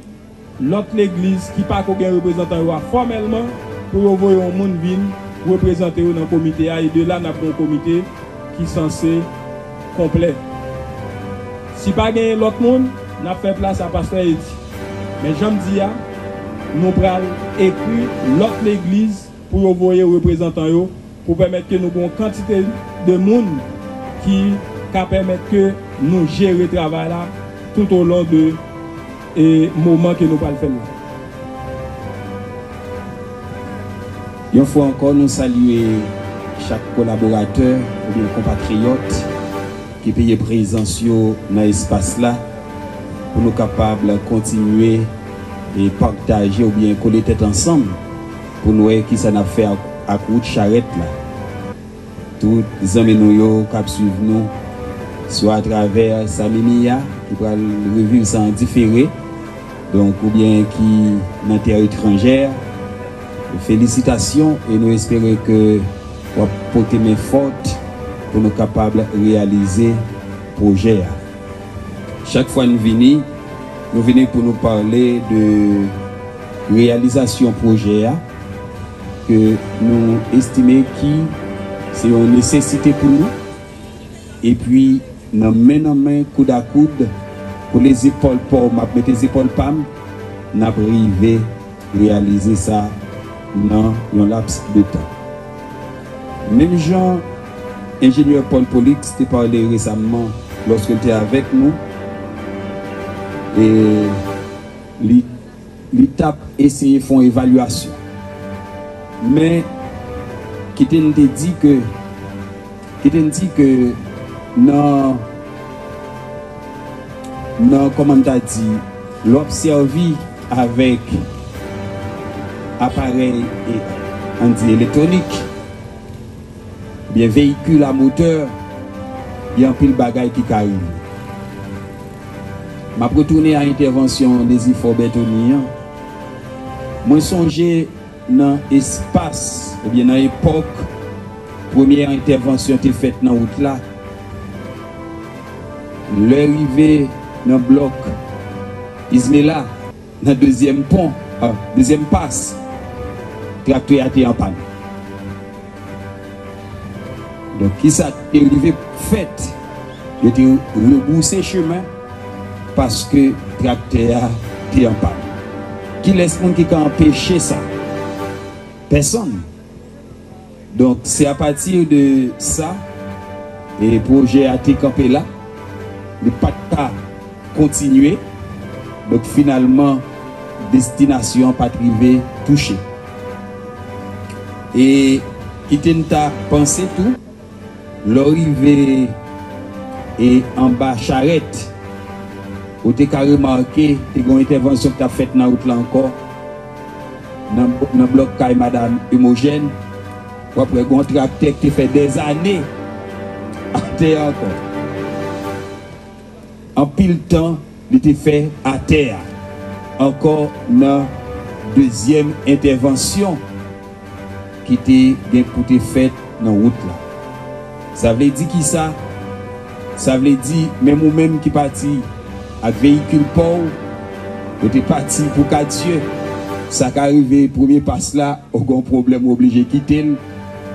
lòt legliz ki pako gen reprezantan yo a fòmèlman pou yo voye yon moun vin reprezante yo nan komite a, e de la n ap gen yon komite ki sanse konplè. Si pa genyen lòt moun, n ap fè plas a pastè Edi. Men jan m di a, nou pral ekri lòt legliz pou yo voye reprezantan yo, pou pèmèt ke nou gen yon kantite de moun ki ka pèmèt ke nou jere travay la tout o lon de, e, moman ke nou pral fè l la. Yon fwa ankò, nou salye chak kolaboratè oubyen konpatriyòt ki peye prezans yo nan espas la pou nou kapab kontinye e pataje oubyen kole tèt ansanm pou n wè kisa n ap fè ak, ak wout charèt la. Tout zanmi nou yo k ap swiv nou, swa atravè Samimi a, ki pral reviv sa an difere, donk, oubyen ki nan tè etranjè, felisitasyon e nou espere ke w ap pote men fòt pou nou kapab reyalize pwojè a. Chak fwa n vini, nou vini pou nou pale de reyalizasyon pwojè a, ke nou estime ki se yon nesesite pou nou, epi nan men nan men, koud a koud, kole zepòl pa w, m ap mete zepòl pa m, n ap rive reyalize sa nan yon laps de tan. Menm jan enjenyè Paul Polix te pale resamman lòske l te avèk nou, e li, li t ap eseye fè yon evalyasyon. Men, kite n te di ke, kite n di ke nan, nan, kòman m ta di, lè w ap sèvi avèk aparèy, e, ann di elektwonik, oubyen veyikil a motè, gen anpil bagay ki ka rive. M ap retounen a entèvansyon Dezifò Bètoni an. Mwen sonje nan espas, oubyen nan epòk, premyè entèvansyon te fèt nan wout la. Lè rive nan blòk Izmela, nan dezyèm pon, a, dezyèm pas, traktè a te an pàn. Donk, kisa te rive fèt? Yo te rebouse chemen paske traktè a te an pàn. Kilès moun ki ka anpeche sa? Pèsonn. Donk, se apati de sa, e pwojè a te kanpe la. Li pa t ka kontinye. Donk, finalman, destinasyon an pa t rive touche. E kite n ta panse tou, lè w rive e anba charèt, Ou te ka remake, te gen yon entèvansyon ki t ap fèt nan wout la ankò, nan, nan blòk kay Madanm Imogèn, w ap wè gen yon traktè ki te fè dèzane atè a ankò. Anpil tan, li te fè atè a. Ankò nan dezyèm entèvansyon ki te gen pou te fèt nan wout la. Sa vle di kisa? Sa vle di, menm ou menm ki pati ak veyikil pa w, ou te pati pou Kadye, sa ka rive premye pas la, ou gen yon pwoblèm, ou oblije kite l,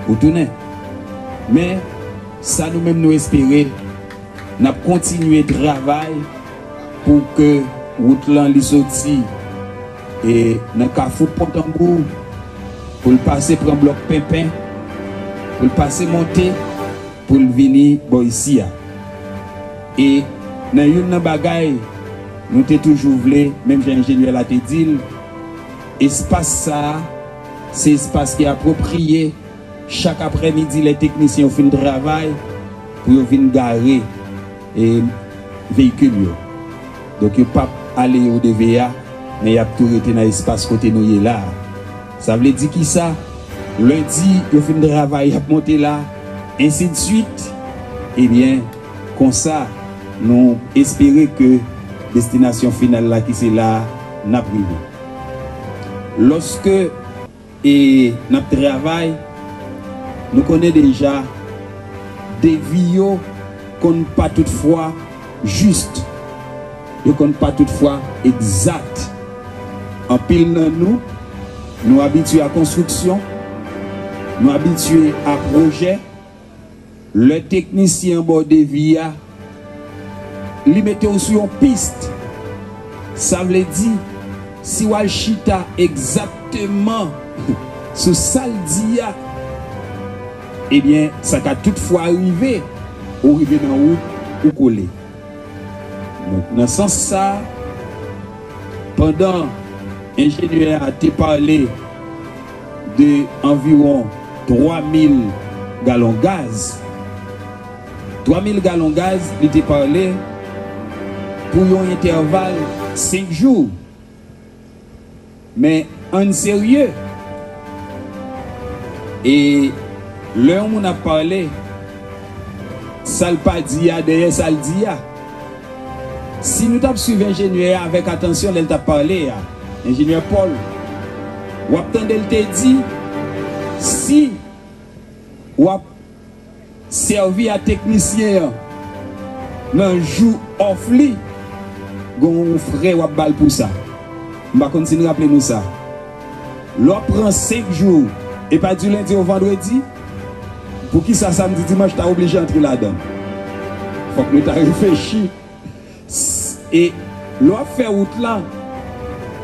ou tounen. Men, sa nou menm nou espere, n ap kontinye travay pou ke wout lan li soti e nan kafou Pon Tanbou, pou l pase pran blòk Penpen, pou l pase monte, pou l vini bò isi a. E nan youn nan bagay nou te toujou vle, menm jan enjenyè la te di l, espas sa a, se espas ki apwopriye. Chak aprèmidi, lè teknisyen yo fin travay, pou yo vin gare, e, veyikil yo. Donk, yo p ap ale o D V A, men y ap tou rete nan espas kote nou ye la a. Sa vle di kisa? Lendi, yo fin travay, y ap monte la, ensidswit. Ebyen, konsa, nou espere ke destinasyon final la ki se la a, n ap rive. Lòske e n ap travay, nou konnen deja devi yo konn pa tout fwa jis, yo konn pa tout fwa egzat. Anpil nan nou, nou abitye a konstriksyon, nou abitye a pwojè, lè teknisyen an ba w devi a, li mete w sou yon pis. Sa vle di, si w al chita egzakteman sou sa l di a, ebyen, sa ka tout fwa rive, ou rive nan wout, ou kole. Donk, nan sans sa, pandan enjenyè a te pale de anviwon twa mil galon gaz, twa mil galon gaz, li te pale pou yon entèval senk jou. Men ann serye. E lè yon moun ap pale, sa l pa di a dèyè sa l di a. Si nou t ap swiv enjenyè a avèk atansyon lè l t ap pale a, enjenyè Paul, w ap tande l te di, si w ap sèvi a teknisyen an nan jou off li, gen yon frè w ap ba l pou sa. M pa konn si n raple nou sa. Lè w ap pran senk jou, e pa di lendi o vandredi, poukisa samdi, dimanch ta oblije antre ladan l? Fòk nou ta reflechi. S-, e lè w ap fè wout la,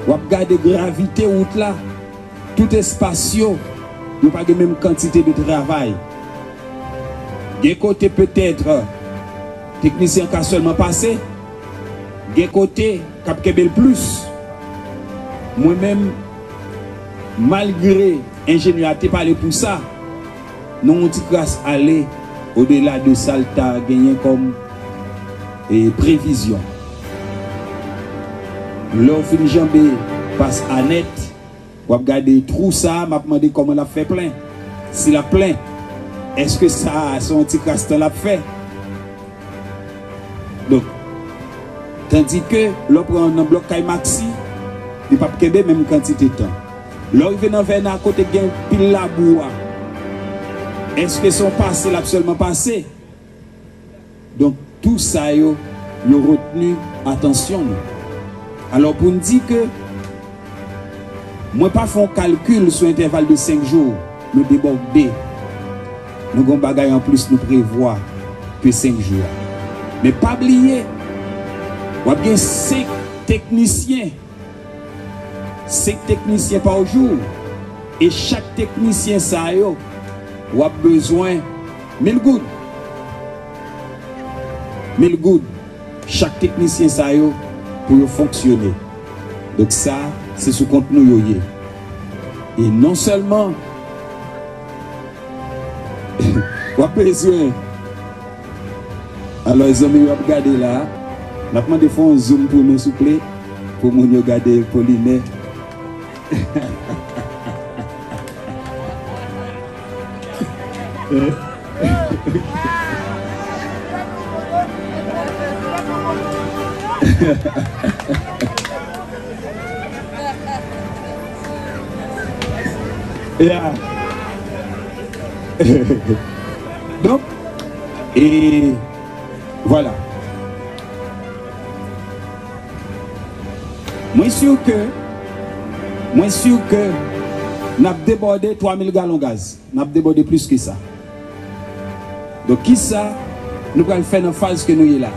w ap gade gravite wout la, tout espas yo, yo pa gen menm kantite de travay. Gen kote petèt teknisyen an ka sèlman pase, gen kote k ap kenbe l plis. Mwen menm, malgre enjenyè a te pale pou sa, nou yon ti kras ale odela de sa l ta genyen kòm, e, previzyon. Lè w fin janbe Pas Anèt, w ap gade twou sa a, m ap mande kòman l ap fè plen. Si l ap plen, èske sa a se yon ti kras tan l ap fè? Donk, tandike lè w pran nan blòk kay Maxi, li p ap kenbe menm kantite tan. Lè w rive nan Vèna kote gen pil labou a, èske se yon pase l ap sèlman pase? Donk, tou sa yo, yo retni atansyon nou. Alò, pou n di ke mwen pa fè yon kalkil sou entèval de senk jou, nou debòde. Nou gen yon bagay anplis nou prevwa ke senk jou a. Men pa bliye, w ap gen senk teknisyen, senk teknisyen pa jou, e chak teknisyen sa yo, w ap bezwen mil goud. Mil goud. Chak teknisyen sa yo pou yo fonksyone. Donk sa, se sou kont nou yo ye. E non sèlman w ap bezwen, alò, zanmi w ap gade la, N ap mande fè yon zoom pou nou, souple, pou moun yo gade Polinè. Yeah. Donk, e vwala. Mwen si ke, mwen si ke n ap debòde twa mil galon gaz. N ap debòde plis ke sa. Donk, kisa nou pral fè nan faz ke nou ye la?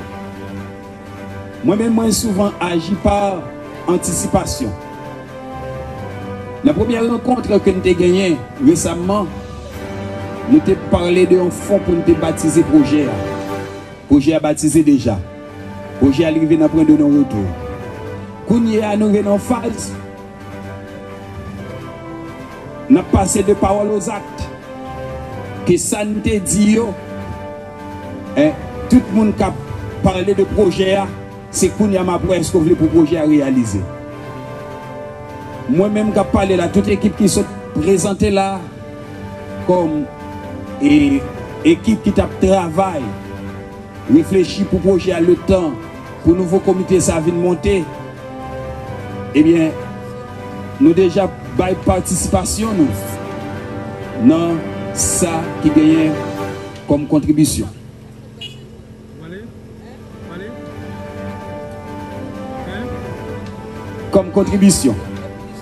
Mwen menm, mwen souvan aji pa antisipasyon. Nan premyè rankont ke n te genyen resamman, nou te pale de yon fon pou n te batize pwojè a. Pwojè a batize deja. Pwojè a rive nan pwen de non retou. Kounye a, nou rive nan faz, n ap pase de pawòl ozak. Ke sa n te di yo, en, tout moun k ap pale de pwojè a, se kounye a m ap wè èske w vle pou pwojè a reyalize. Mwen menm k ap pale la, tout ekip ki sot prezante la, kòm, e, ekip ki t ap travay, reflechi pou pwojè a, letan pou nouvo komite sa vin monte, ebyen, nou deja bay patisipasyon nou nan sa ki genyen kòm kontribisyon. Kòm kontribisyon.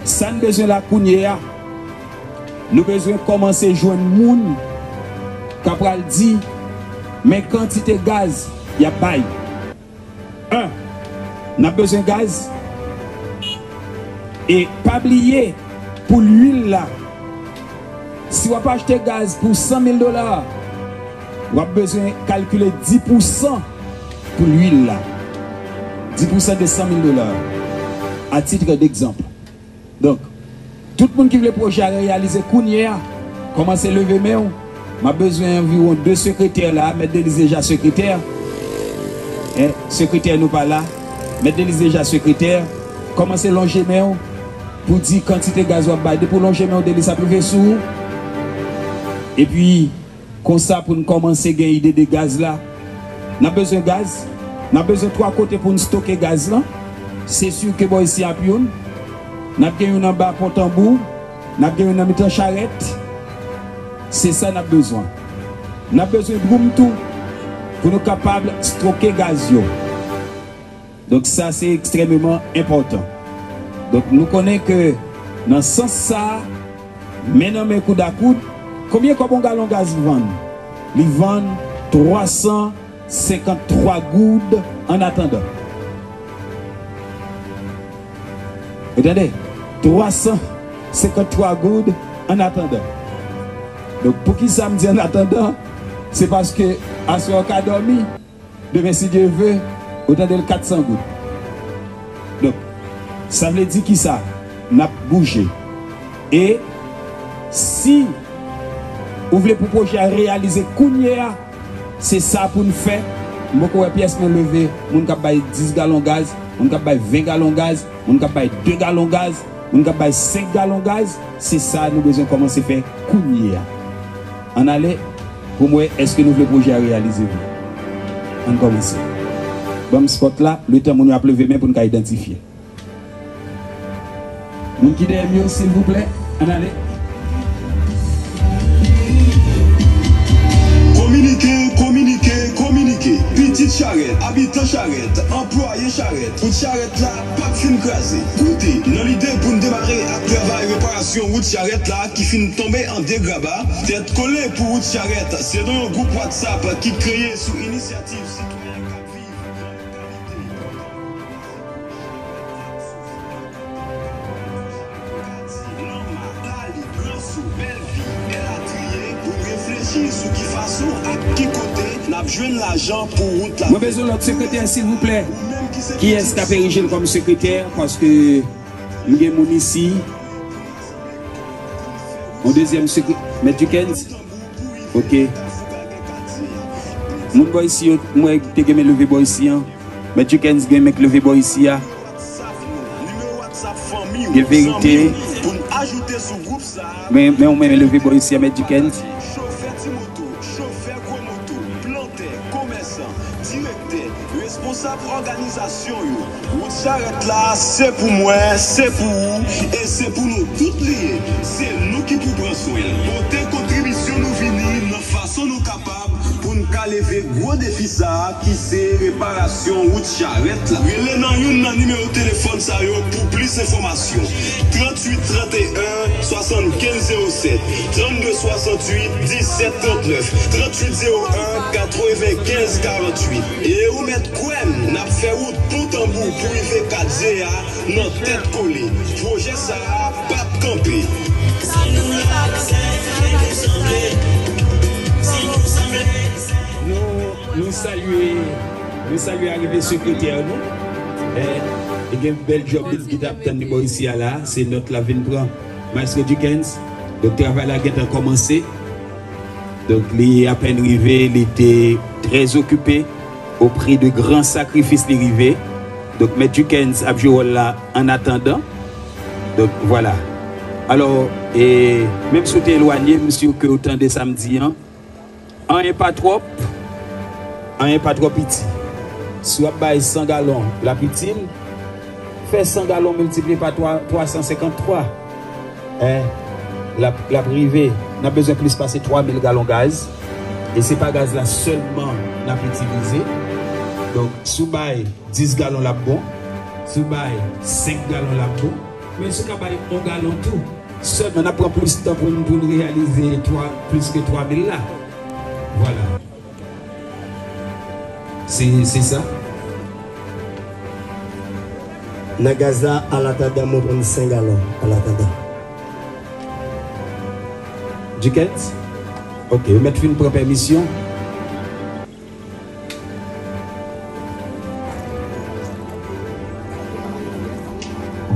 Sa n bezwen la kounye a, nou bezwen kòmanse jwenn moun k ap pral di, men kantite gaz y ap bay. En, n ap bezwen gaz. E pa bliye, pou lwil la, si w ap achte gaz pou san mil dola, w ap bezwen kalkile dis pousan pou lwil la. Dis pousan de san mil dola, a titre d'exemple. Donk, tout moun ki vle pwojè a reyalize kounye a, kòmanse leve men w. M ap bezwen anviwon de sekretè la. Mèt Deliz deja sekretè. En, sekretè nou pa la. Mèt Deliz deja sekretè. Kòmanse lonje men w pou di kantite gaz w ap bay. Depi w lonje men w, Deliz ap rive sou ou. Epi, konsa, pou n kòmanse gen ide de gaz la. N ap bezwen gaz. N ap bezwen twa kote pou n stoke gaz lan. Se si ke bò isi ap youn. N ap gen youn anba Pon Tanbou. N ap gen youn nan mitan Charèt. Se sa n ap bezwen. N ap bezwen dwoum tou pou nou kapab stoke gaz yo. Donk, sa se ekstrèmeman enpòtan. Donk, nou konnen ke nan sans sa a, men nan men koud a koud, konbyen kòb yon galon gaz vann? Li vann twa san senkanntwa goud an atandan. Ou tande? Twa san senkanntwa goud an atandan. Donk, poukisa m di an atandan? Se paske aswè w ka dòmi. Demen, si Dye ve, ou tande l kat san goud. Donk, sa vle di kisa? N ap bouje. E si ou vle pou pwojè a reyalize kounye a, se sa pou n fè. M poko wè pyès men leve, moun k ap bay dis galon gaz, moun k ap bay ven galon gaz, moun k ap bay de galon gaz, moun k ap bay senk galon gaz, se sa nou bezwen kòmanse fè kounye a. Ann ale pou m wè èske nou vle pwojè a reyalize vre. Ann kòmanse. Ban m spòt la, letan moun yo ap leve men pou n ka idantifye. Moun ki dèyè m yo, silvouplè, ann ale. Kominike, kominike, kominike. Pitit Charèt, abitan Charèt, anplwaye Charèt, wout Charèt la p ap fin kraze. Koute, nan lide pou n demare ak travay reparasyon wout Charèt la ki fin tonbe an degraba, Tèt Kole pou Wout Charèt se non yon gwoup WhatsApp ki kreye sou inisyativ sitwayen k ap viv nan lokalite Lanma, Dali, Gran Sou, Bèlvi, elatriye, pou n reflechi sou ki fason ak ki kote n ap jwenn lajan pou wout la. Mwen bezwen lòt sekretè, silvouplè. Kiyès k ap erije l kòm sekretè? Paske m gen moun isi. Yon dezyèm sekre-, Mèt Duckens? Ok. Moun bò isi yo, mwen te gen men leve bò isi an. Mèt Jukens gen men k leve bò isi a. Gen verite. Men, men ou menm leve bò isi a, Mèt Jukens. Chofè ti moto, chofè gwo moto, plantè, komèsan, direktè, responsab òganizasyon yo. Wout charèt la, se pou mwen, se pou ou, e se pou nou tout li ye. Se nou ki pou pran swen l. Pote kontribisyon nou vini nan fason nou kapab pou n ka leve gwo defi sa a ki se reparasyon wout charèt la. Rele nan youn nan nimewo telefòn sa yo pou plis enfòmasyon. Tranntuit tranteyen swasannkenz zewo sèt, trannde swasanntuit disèt trannèf, tranntuit zewo en katrevenkenz karanntuit. E ou mèt kwè m, n ap fè wout Pontanbou pou rive Kat Zye a nan tèt kole. Pwojè sa a p ap kanpe. Nou, nou salye, nou salye arive sekretè nou. Eh, li gen bèl djòb li ki t ap tann li bò isi a la. Se nòt l ap vin pran. Maestro Jukens. Donk, travay la gentan kòmanse. Donk, li apèn rive, li te trè okipe, o pri de gran sakrifis li rive. Donk, Mèt Jukens ap jwe wòl la an atandan. Donk, vwala. Alò, e, menm si w te elwanye, m si ke w tande sa m di an. Anyen pa twòp, anyen pa twò piti. Si w ap bay san galon, l ap itil, fè san galon miltipliye pa twa, twa san senkanntwa. Hein, l ap, l ap rive. N ap bezwen plis pase twa mil galon gaz. E se pa gaz la sèlman n ap itilize. Donk, si w bay dis galon, l ap bon. Si w bay senk galon, l ap bon. Men si w ka bay yon galon tou, sèlman n ap pran plis tan pou n, pou n reyalize twa, plis ke twa mil la. Vwala. Se, se sa. Nan gaz la, alatandan, mwen pran senk galon, alatandan. Jukens? Ok, yo mèt fin pran pèmisyon.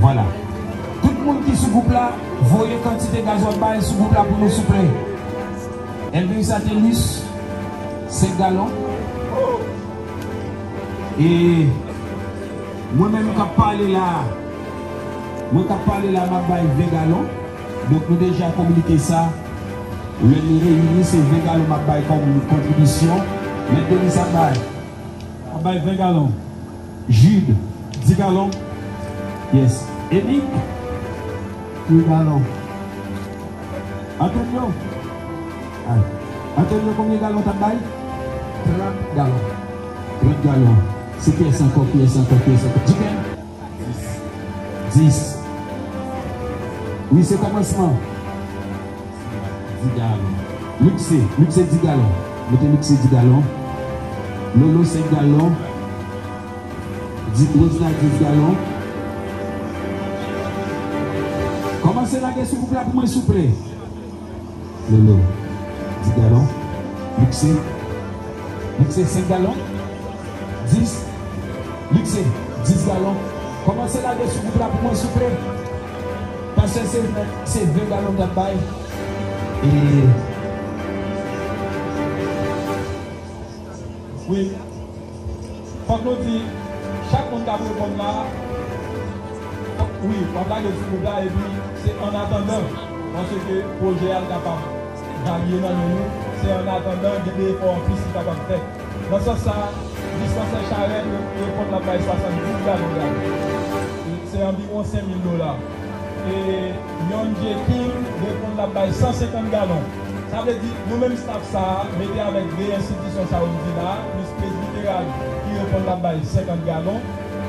Vwala. Tout moun ki sou gwoup la, voye kantite gaz w ap bay sou gwoup la pou nou, souple. Elvin Satelus, senk galon. E mwen menm k ap pale la, mwen k ap pale la, m ap bay ven galon. Donk, nou deja kominike sa. Lè nou reyini, se ven galon m ap bay kòm kontribisyon. Mèt Denis ap bay. Ap bay ven galon. Jude, dis galon. Yes. Enik, dis galon. Antonio. Ay. Antonio, konbyen galon t ap bay? Trant galon. Trant galon. Se kiyès ankò, kiyès ankò, kiyès ankò? Jukens? Dis. Dis. Wi, se kòmansman. Dis galon. Luxe, Luxe dis galon. Mete Luxe dis galon. Lolo senk galon. Di-, Rosna dis galon. Kòmanse lage sou gwoup la pou mwen, souple. Lolo, dis galon. Luxe, Luxe senk galon. Dis. Luxe, dis galon. Kòmanse lage sou gwoup la pou mwen, souple. Paske se, se ven galon m t ap bay. E wi. Fòk nou di, chak moun k ap reponn la, wi, w ap lage sou gwoup la, epi se an atandan, paske pwojè a l kapab varye nan men nou, se an atandan, gen de efò anplis ki kapab fèt. Nan sans sa, dispansè Charèt re-, reponn l ap bay swasanndis galon gaz. Se anviwon senk mil dola. E Yonje Kim reponn l ap bay san senkant galon. Sa vle di, nou menm staff sa a, mete avèk de enstitisyon sa yo m di la a, plis Presbiteral ki reponn l ap bay senkant galon,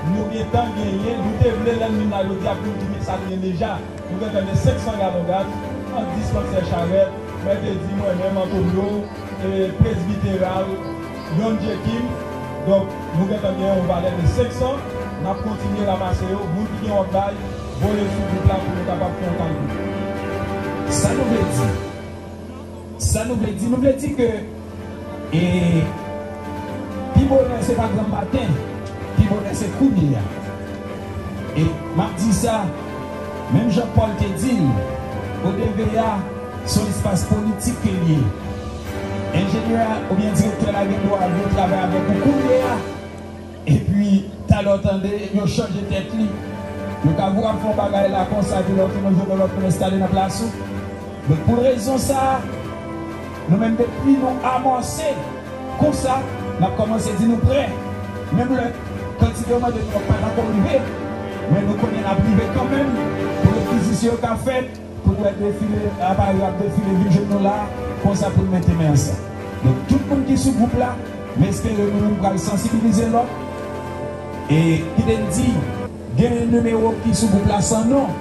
nou gentan genyen, nou te vle lè n vin la jodi a pou n di men sa n gen deja. Nou gentan gen senk san galon gaz ant dispansè Charèt, mwen te di mwen menm, Antonio, e Presbiteral, Yonje Kim. Donk, nou gentan gen yon valè de senk san. N ap kontinye ranmase yo. Moun ki gen w ap bay, voye sou gwoup la pou nou kapab fè yon kalkil. Sa nou vle di? Sa nou vle di? Nou vle di ke, e, pi bonè se pa granm maten, pi bonè se kounye a. E m ap di sa, menm jan Pòl te di l, O D V A, se yon espas politik ke l ye. Enjenyè a oubyen direktè la gen dwa vle travay avèk ou kounye a. Epi, Talè w tande, yo chanje tèt li. Yo ka vou ap fè yon bagay la konsa, epi lè w fin yon jounen, lòt moun enstale nan plas ou. Donk, pou rezon sa a, nou menm, depi nou amòse konsa, n ap kòmanse di nou prè. Menm lè kantite yo mande nou an pa t ankò rive, men nou konnen n ap rive kanmenm pou rekizisyon yo ka fèt. Pou n wè defile, aparèy yo ap defile, vin jwenn nou la, konsa pou n mete men ansanm. Donk, tout moun ki sou gwoup la, m espere nou menm pral sansibilize lòt. E kite n di, gen nimewo ki sou gwoup la san non.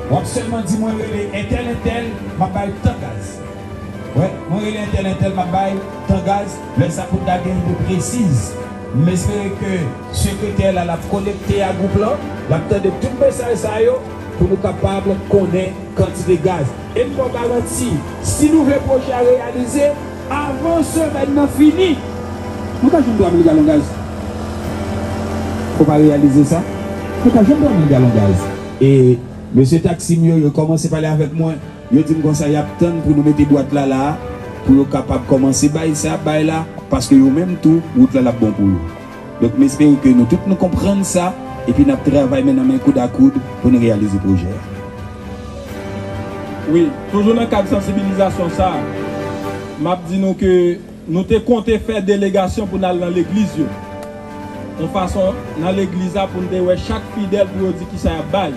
W ap sèlman di, "Mwen rele entèl, entèl, m ap bay tan gaz." Wè, mwen rele entèl, entèl, m ap bay tan gaz. Lè sa pou n ta gen ide presiz. M espere ke sekretè la, l ap konekte a gwoup lan, l ap tande tout mesaj sa yo pou nou kapab konnen kantite gaz. E m ba w garanti, si nou vle pwojè a reyalize, avan semèn nan fini, nou ka jwenn twa mil galon gaz. Fò pa reyalize sa, nou ka jwenn twa mil galon gaz. E mesye taksi m yo, yo kòmanse pale avèk mwen. Yo di m konsa y ap tann pou nou mete bwat la la a, pou yo kapab kòmanse bay sa y ap bay la, paske yo menm tou, wout la l ap bon pou yo. Donk, m espere ke nou tout nou konprann sa, epi n ap travay men nan men, koud a koud, pou nou reyalize pwojè a. Wi, toujou nan kad sansibilizasyon sa a, m ap di nou ke nou te konte fè delegasyon pou n al nan legliz yo. Yon fason nan legliz la pou n te wè chak fidèl pou yo di kisa y ap bay.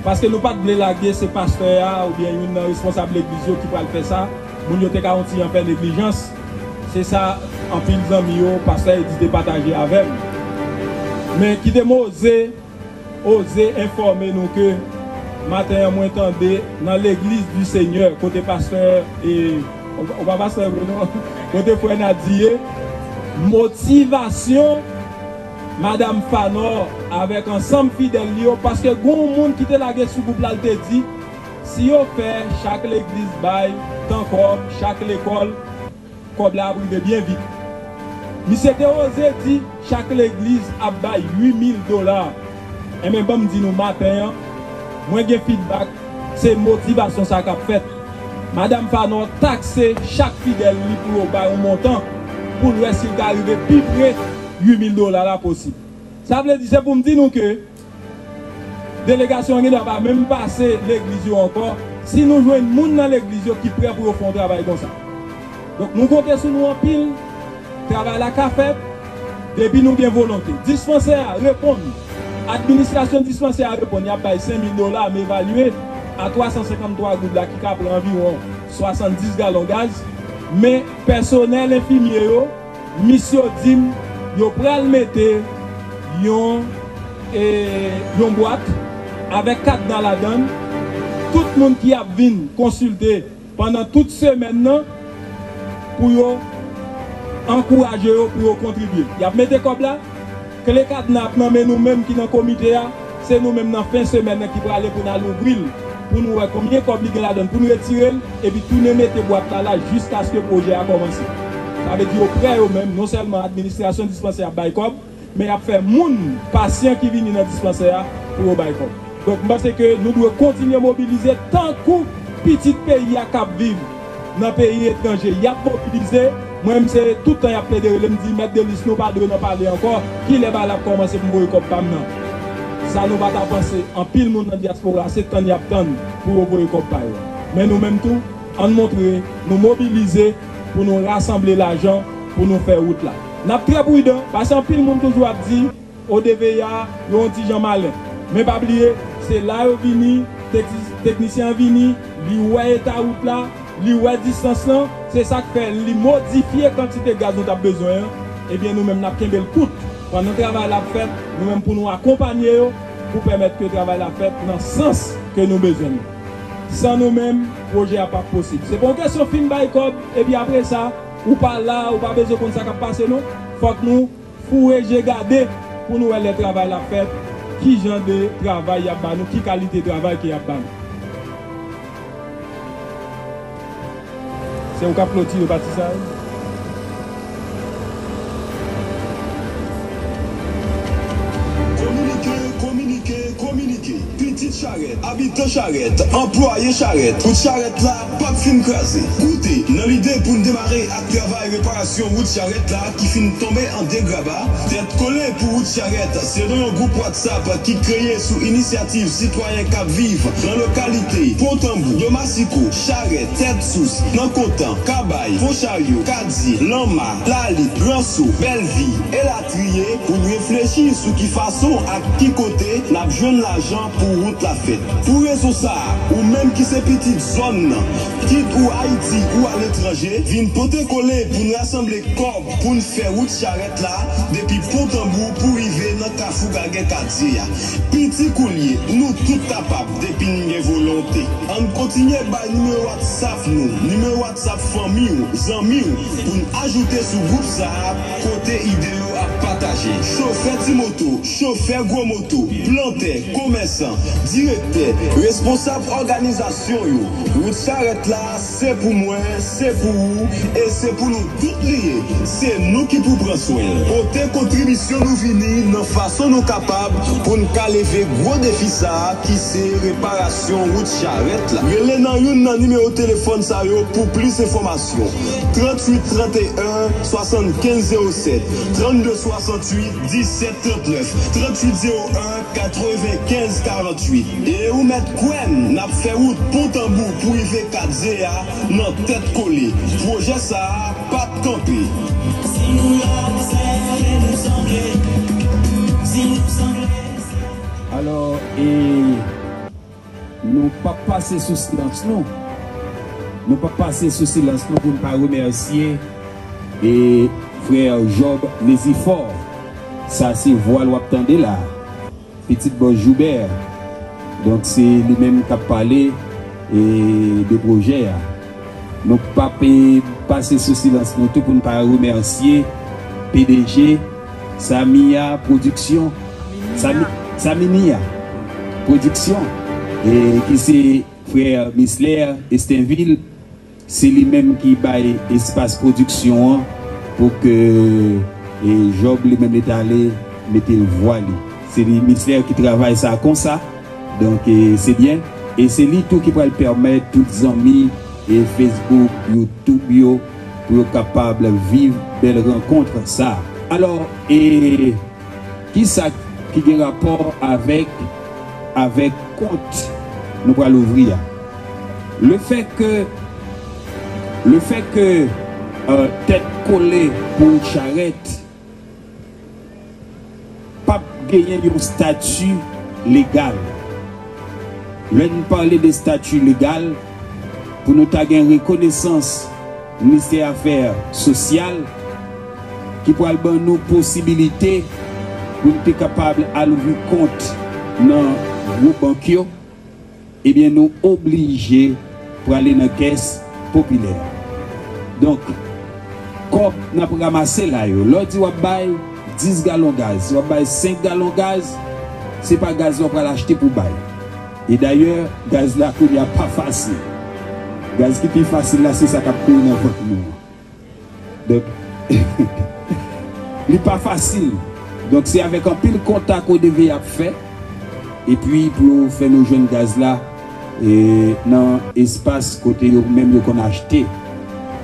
Paske nou pa t vle lage se pastè a oubyen youn nan responsab legliz yo ki pral fè sa, moun yo te ka yon ti jan fè neglijans. Se sa anpil zanmi yo, pastè Edi te pataje avè m. Men kite m oze oze enfòme nou ke maten an mwen tande nan Legliz di Senyè, kote pastè, e, ou pa pastè vre non, kote frè Nadi ye, motivasyon Madanm Fanò avèk ansanm fidèl li yo, paske gon moun ki te lage sou gwoup la, l te di, si yo fè chak legliz bay tan kòb, chak lekòl, kòb la ap rive byen vit. Misye te oze di chak legliz ap bay uit mil dola. Enben, ban m di nou maten an, mwen gen feedback, se motivasyon sa k ap fèt. Madanm Fanò takse chak fidèl li pou yo bay yon montan, pou l wè si l ka rive pi pre uit mil dola la posib. Sa vle di, se pou m di nou ke delegasyon an gendwa pa menm pase legliz yo ankò, si nou jwenn moun nan legliz yo ki prè pou yo fè yon travay konsa. Donk, nou konte sou nou anpil, travay la ka fèt, depi nou gen volonte. Dispansè a reponn, administrasyon dispansè a reponn, y ap bay senk mil dola, m evalye a twa san senkanntwa goud la ki ka pran anviwon swasanndis galon gaz, men pèsonèl enfimye yo, Mis yo di m yo pral mete yon, e, yon bwat avèk kadna ladan l. Tout moun ki ap vin konsilte pandan tout semèn nan, pou yo ankouraje yo pou yo kontribye. Y ap mete kòb la, kle kadna ap nan men nou menm ki nan komite a. Se nou menm nan fen semèn nan ki prale pou n al ouvri l, pou nou wè konbyen kòb li gen ladan l, pou n retire l, epi tounen mete bwat la la jiskaske pwojè a kòmanse. Sa vle di yo prè yo menm, non sèlman administrasyon dispansè ap bay kòb, men y ap fè moun, pasyan ki vini nan dispansè a, pou yo bay kòb. Donk, m panse ke nou dwe kontinye mobilize tankou pitit peyi a k ap viv nan peyi etranje, y ap mobilize. Mwen menm, se tout tan y ap plede rele m, di, "Mèt Delis, nou pa dwe nan pale ankò. Kilè bagay la ap kòmanse pou m voye kòb pa m nan?" Sa nou pa ta panse, anpil moun nan dyaspora, se tann y ap tann pou yo voye kòb pa yo. Men nou menm tou, ann montre nou mobilize pou nou rasanble lajan pou nou fè wout la. N ap trè pridan, paske anpil moun toujou ap di, O D V A, yo yon ti jan malen. Men pa bliye, se la yo vini, teknis-, teknisyen an vini, li wè eta wout la, li wè distans lan, se sa k fè li modifye kantite gaz nou t ap bezwen an. Ebyen, nou menm, n ap kenbe l kout. Pandan travay la ap fèt, nou menm pou nou akonpanye yo, pou pèmèt ke travay la fèt nan sans ke nou bezwen l. San nou menm, pwojè a p ap posib. Se pa yon kesyon fin bay kòb, epi apre sa, ou pa la, ou pa bezwen konn sa k ap pase, non. Fòk nou foure je gade pou nou wè lè travay la fèt, ki jan de travay y ap ba nou, ki kalite travay ke y ap ba nou. Se ou k ap klotire pati sa a wi. Kominike, Kominike, kominike. Pitit Charèt, abitan Charèt, anplwaye Charèt, wout Charèt la p ap fin kraze. Koute, nan lide pou n demare ak travay reparasyon wout Charèt la ki fin tonbe an degraba, Tèt Kole pou Wout Charèt se non yon gwoup WhatsApp ki kreye sou inisyativ sitwayen k ap viv nan lokalite Pon Tanbou, Domasiko, Charèt, Tèt Sous, Nan Kontan, Kabay, Pon Charyo, Kadye, Lanma, Lalit, Ranso, Bèlvi, elatriye, pou n reflechi sou ki fason ak ki kote n ap jwenn lajan pou wout la fèt. Pou rezon sa a, ou menm ki se pitit zòn nan, kit ou Ayiti ou aletranje, vin pote kole pou n rasanble kòb pou n fè wout Charèt la depi Pon Tanbou pou rive nan Kafou Gagè Kadye a. Piti kou l ye, nou tout kapab depi n gen volonte. Ann kontinye bay nimewo WhatsApp nou, nimewo WhatsApp fanmi w, zanmi w, pou n ajoute sou gwoup sa a kote ide yo ap pataje. Chofè ti moto, chofè gwo moto, plantè, komèsan, direktè, responsab òganizasyon yo, wout Charèt la, se pou mwen, se pou ou, e se pou nou tout li ye. Se nou ki pou pran swen l. Pote kontribisyon nou vini nan fason nou kapab pou n ka leve gwo defi sa a ki se reparasyon wout Charèt la. Rele nan youn nan nimewo telefòn sa yo pou plis enfòmasyon. Tranntuit tranteyen swasannkenz zewo sèt, trannde swasanntuit disèt trannèf, tranntuit zewo en katrevenkenz karanntuit. E ou mèt kwè m, n ap fè wout Pon Tanbou pou rive Kadye a nan Tèt Kole. Pwojè sa a p ap kanpe. Si nou la, sèye nou sanble. Si nou sanble. Alò, e, nou p ap pase sou silans nou. Nou p ap pase sou silans nou pou n pa remèsye, e, frè Job Nezifò. Sa se vwa l w ap tande la. Pitit bòs Joubert. Donk, se li menm k ap pale, e, de pwojè a. Nou p ap, e, pase sou silans nou tou pou n pa remèsye P D G Samia Pwodiksyon, Sami-, Saminia Pwodiksyon, e, ki se frè Mislè Estenvil. Se li menm ki bay espas pwodiksyon an pou ke, e, Job li menm li t ale mete vwa li. Se li, Mislè ki travay sa konsa. Donk, e, se byen. E se li tou ki pral pèmèt tout zanmi, e, Facebook, YouTube yo, pou yo kapab viv bèl rankont sa. Alò, e, kisa ki gen rapò avèk, avèk kont nou pral ouvri a? Lefètke, lefètke, e, Tèt Kole pou Wout Charèt p ap genyen yon estati legal. Lè n pale de estati legal, pou nou ta gen rekonesans Ministè Afè Sosyal, ki pral ban nou posibilite pou n te kapab al ouvri kont nan gwo bank yo, ebyen, nou oblije prale nan kès popilè. Donk, kòb n ap ranmase la yo, lè w di w ap bay dis galon gaz, w ap bay senk galon gaz, se pa gaz w ap pral achte pou bay. E dayè, gaz la kounye a pa fasil. Gaz ki pi fasil la, se sa k ap kouri nan vant nou an. Donk, li pa fasil. Donk, se avèk anpil kontak O D V ap fè. Epi, pou yo fè nou jwenn gaz la, e, nan espas kote yo menm yo konn achte.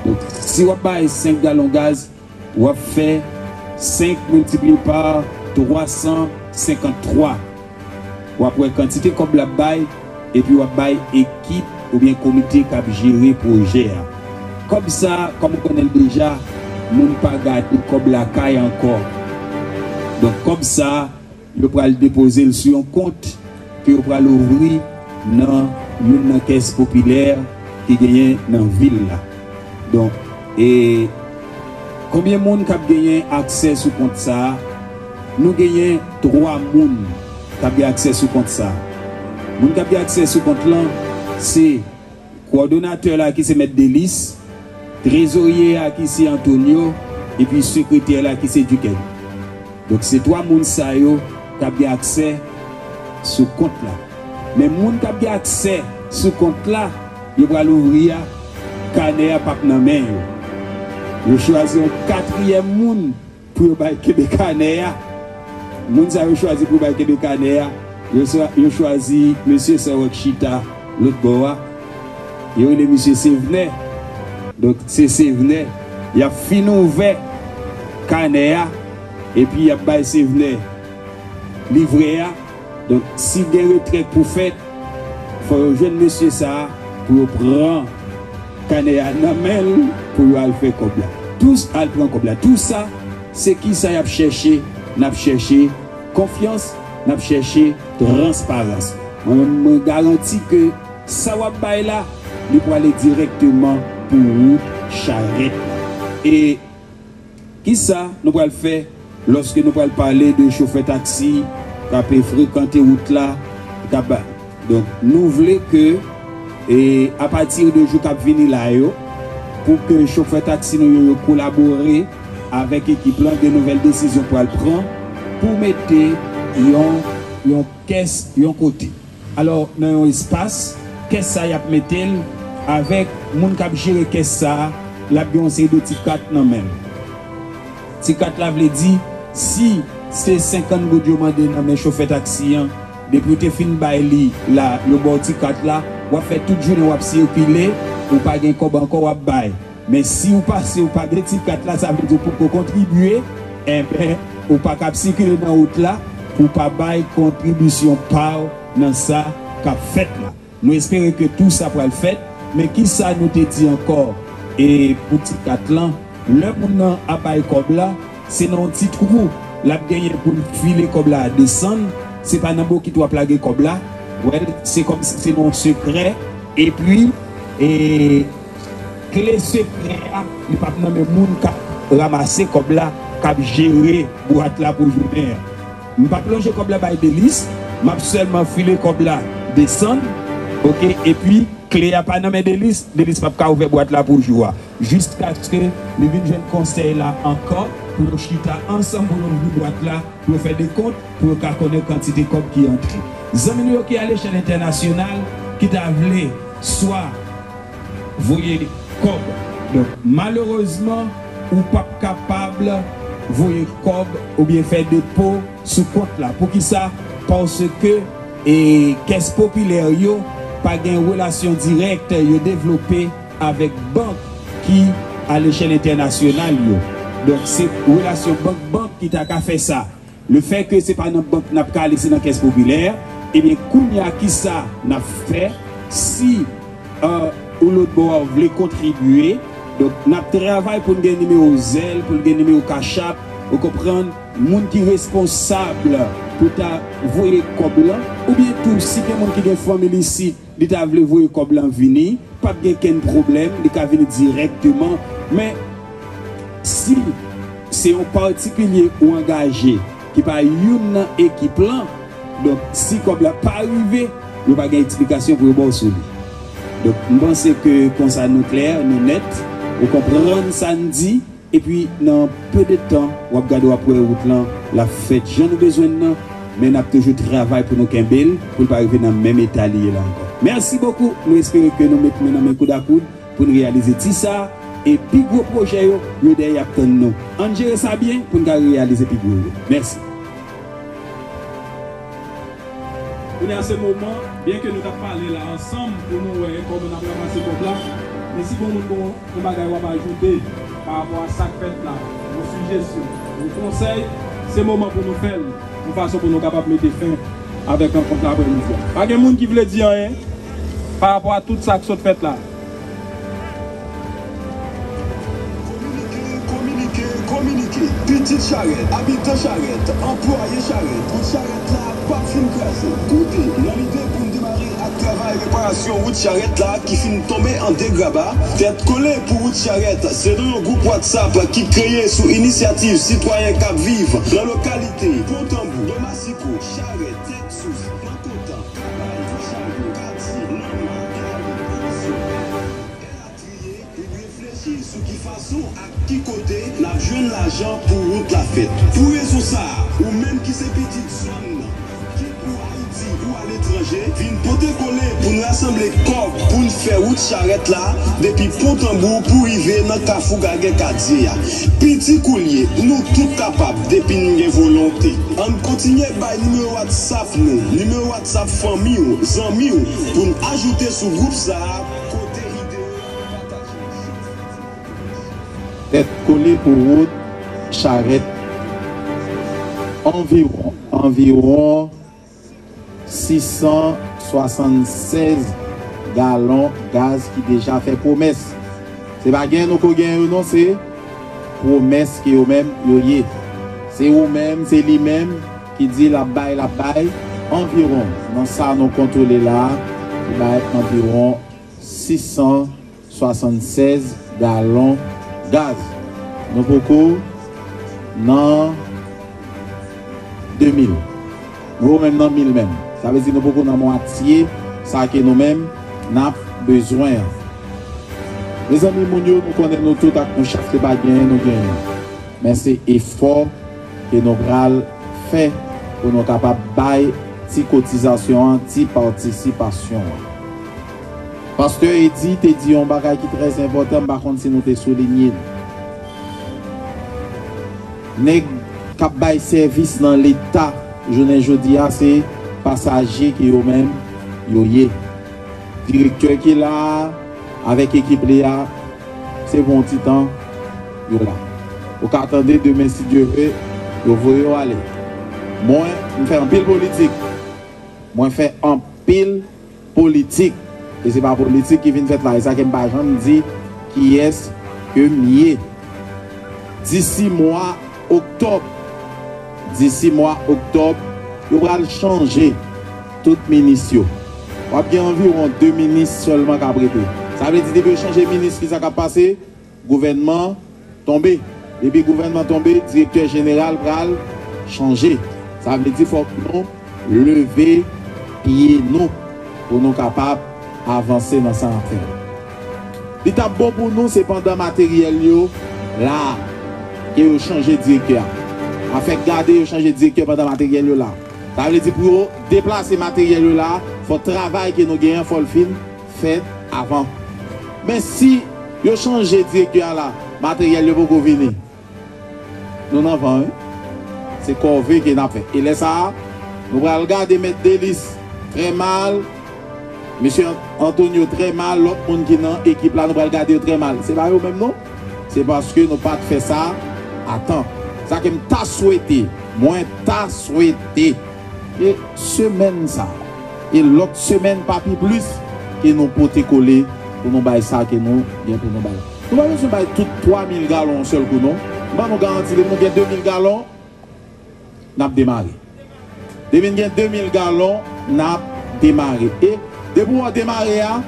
Donk, si w ap bay senk galon gaz, w ap fè senk miltipliye pa twa san senkanntwa. W ap wè kantite kòb l ap bay, epi w ap bay ekip oubyen komite k ap jere pwojè a. Kòb sa, kòm ou konnen l deja, moun pa gade kòb lakay ankò. Donk, kòb sa, yo pral depoze l sou yon kont ke yo pral ouvri nan youn nan kès popilè ki genyen nan vil la. Donk, e konbyen moun k ap genyen aksè sou kont sa a? Nou genyen twa moun k ap gen aksè sou kont sa a. Moun k ap gen aksè sou kont lan, se kowòdonatè la ki se Mèt Delis, trezorye a ki se Antonio, epi sekretè la ki se Duquel. Donk, se twa moun sa yo k ap gen aksè sou kont la. Men moun k ap gen aksè sou kont la, yo pral ouvri a, kanè a p ap nan men yo. Yo chwazi yon katriyèm moun pou yo bay kenbe kanè a. Moun sa yo chwazi pou bay kenbe kanè a, yo, swa- yo chwazi mesye sa yo k chita lòt bò a. Yo rele misye Sevnè. Donk, se Sevnè. Y ap fin ouvè kanè a, epi y ap bay Sevnè livrè a. Donk, si gen retrèt pou fèt, fò yo jwenn mesye sa a pou yo pran kanè a nan men l pou yo al fè kòb la. Tous al pran kòb la. Tou sa, se ki sa y ap chèche? N ap chèche konfyans, n ap chèche transparans. Mwen menm, mwen garanti ke sa w ap bay la, li prale dirèkteman pou wout charèt la. E kisa nou pral fè lòske nou pral pale de chofè taksi k ap frekante wout la, k ap ba-, donk, nou vle ke, e, apati de jou k ap vini la yo, pou ke chofè taksi nou yo, yo kolabore avèk ekip lan, gen nouvèl desizyon pral pran pou mete yon, yon kès yon kote. Alò, nan yon espas, kès sa y ap mete l avèk moun k ap jere kès sa a, l ap gen yon seri de ti kat nan men l. Ti kat la vle di, si se senkant goud yo mande nan men chofè taksi an, depi w te fin bay li la, yo ba w ti kat la, w ap fè tout jounen w ap sikile, ou pa gen kòb ankò w ap bay. Men si w pase, w pa gen ti kat la, sa vle di w poko kontribye, enben, ou pa kab sikile nan wout la pou w pa bay kontribisyon pa w nan sa k ap fèt la. Nou espere ke tou sa pral fèt, men kisa nou te di ankò, e pou ti kat lan, lè moun nan ap bay kòb la, se nan yon ti twou l ap genyen pou l file kòb la desann, se pa nan bokit w ap lage kòb la, wè, se kòmsi se nan yon sekrè, epi, e, kle sekrè a, li p ap nan men moun k ap ranmase kòb la, k ap jere bwat la pou jounen an. M p ap lonje kòb la bay Delis, m ap sèlman file kòb la desann, oke, epi kle a pa nan men Delis, Delis p ap ka ouvè bwat la pou jou a. Jiskaske li vin jwenn konsèy la ankò, pou yo chita ansanm, pou yo ouvri bwat la, pou yo fè dekont, pou yo ka konnen kantite kòb ki antre. Zanmi nou yo ki alechèl entènasyonal, ki ta vle swa voye kòb. Donk, malerezman, ou p ap kapab voye kòb oubyen fè depo sou kont la. Poukisa? Paske, e, kès popilè yo pa gen relasyon dirèk yo devlope avèk bank ki alechèl entènasyonal yo. Donk, se relasyon bank-bank ki ta ka fè sa. Lefètke se pa nan bank n ap ka ale, se nan kès popilè, ebyen, kounye a, kisa n ap fè si, e, ou lòt bò a w vle kontribye? Donk, n ap travay pou n gen nimewo Zelle, pou n gen nimewo Cash App, ou konprann, moun ki responsab pou ta voye kòb lan, oubyen tou, si gen moun ki gen fanmi l isit, li ta vle voye kòb lan vini, p ap gen kenn pwoblèm, li ka vini dirèkteman. Men, si se yon patikilye ou angaje ki pa youn nan ekip lan, donk, si kòb la pa rive, yo pa gen eksplikasyon pou yo ba w sou li. Donk, m panse ke konsa nou klè, nou nèt, ou konprann sa n di, epi nan pe de tan, w ap gade, w ap wè wout lan, l ap fèt jan nou bezwen l nan, men n ap toujou travay pou nou kenbe l, pou l pa rive nan menm eta li ye la ankò. Mèsi bokou, nou espere ke nou met men nan men koud a koud pou n reyalize ti sa, e pi gwo pwojè yo, yo dèyè y ap tann nou. Ann jere sa byen pou n ka reyalize pi gwo yo. Mèsi. Kounye a se moman, byen ke nou t ap pale la ansanm pou nou wè kòman n ap ranmase kòb la, men si gon moun gon yon bagay w ap ajoute pa rapò a sa k fèt la, yon sijesyon, yon konsèy, se moman pou nou fè l, yon fason pou nou kapab mete fen avèk rankont la aprèmidi a. Pa gen moun ki vle di anyen pa rapò a tout sa k sot fèt la? Kominike, kominike, kominike. Pitit Charèt, abitan Charèt, anplwaye Charèt, wout Charèt la p ap fin kraze. Koute, nan lide pou n demare ak travay reparasyon wout Charèt la ki fin tonbe an degraba, Tèt Kole pou Wout Charèt se non yon gwoup WhatsApp ki kreye sou inisyativ sitwayen k ap viv nan lokalite Pon Tanbou, Dòmasiko, Charèt, Tèt Sous, Plant Kontan, Kabay, Chari, Katye, Lanma, Gari, Prizon, elatriye. Reflechi sou ki fason ak ki kote n ap jwenn lajan pou wout la fèt. Pou rezon sa a, ou menm ki se pitit zòn nan, kit pou Ayiti, Pou aletranje vin pote kole pou n rasanble kòb pou n fè wout charèt la depi Pon Tanbou pou rive nan Kafou Gagè Kadye a. Piti Koulye, nou tout kapab depi n gen volonte. Ann kontinye bay nimewo WhatsApp nou, nimewo WhatsApp fanmi w, zanmi w, pou n ajoute sou gwoup sa a kote ide yo pataje. Tèt kole pou wout charèt. Anviwon, anviwon sis san swasannsèz galon gaz ki deja fè pwomès. Se pa gen nou ko gen yo non, se pwomès ke yo menm yo ye. Se ou menm, se li menm ki di l ap bay, l ap bay. Anviwon, nan sa nou kontwole la, li bay anviwon sis san swasannsèz galon gaz. Nou poko nan de mil. Nou menm nan mil menm. Sa vle di nou poko nan mwatye sa ke nou menm n ap bezwen an. Mezanmi, moun yo, nou konnen nou tout ak yon chèf, se pa genyen nou genyen. Men se efò ke nou pral fè pou nou kapab bay ti kotizasyon an, ti patisipasyon an. Pastè Edi te di yon bagay ki trè enpòtan, m pa konn si nou te soulinye l. Nèg k ap bay sèvis nan Leta jounen jodi a, se pasaje ke yo menm yo ye. Direktè ki la a, avèk ekip li a, se pou yon ti tan yo la. Ou ka tande demen, si Dye ve, yo voye yo ale. Mwen, m fè anpil politik. Mwen fè anpil politik. E se pa politik ki vin fèt la. E sa ke m pa janm di kiyès ke m ye. Disi mwa oktòb, disi mwa oktòb, yo pral chanje tout minis yo. W ap gen anviwon de minis sèlman k ap rete. Sa vle di, depi yo chanje minis, kisa k ap pase? Gouvènman tonbe. Depi gouvènman tonbe, direktè jeneral pral chanje. Sa vle di, fòk nou leve pye nou pou nou kapab avanse nan sa n ap fè. Li t ap bon pou nou, se pandan materyèl yo la, ke yo chanje direktè a. Afè gade yo chanje direktè pandan materyèl yo la. Sa vle di, pou yo deplase materyèl yo la, fò travay ke nou genyen, fò l fin fèt avan. Men si yo chanje direktè a la, materyèl yo poko vini. Nou nan van, wi. Se kòve ke n ap fè. E lè sa a, nou pral gade Mèt Delis trè mal, Mesye Antonio trè mal, lòt moun ki nan ekip la, nou pral gade yo trè mal. Se pa yo menm non. Se paske nou pa t fè sa a tan. Sa ke m ta swete, mwen ta swete, e semèn sa a, e lòt semèn pa pi plis, ke nou pote kole pou nou bay sa ke nou gen pou nou bay. Nou pa bezwen bay tout twa mil galon yon sèl kou non. M ban nou garanti, depi nou gen de mil galon, n ap demare. Depi n gen de mil galon, n ap demare. E depi w wè demare a,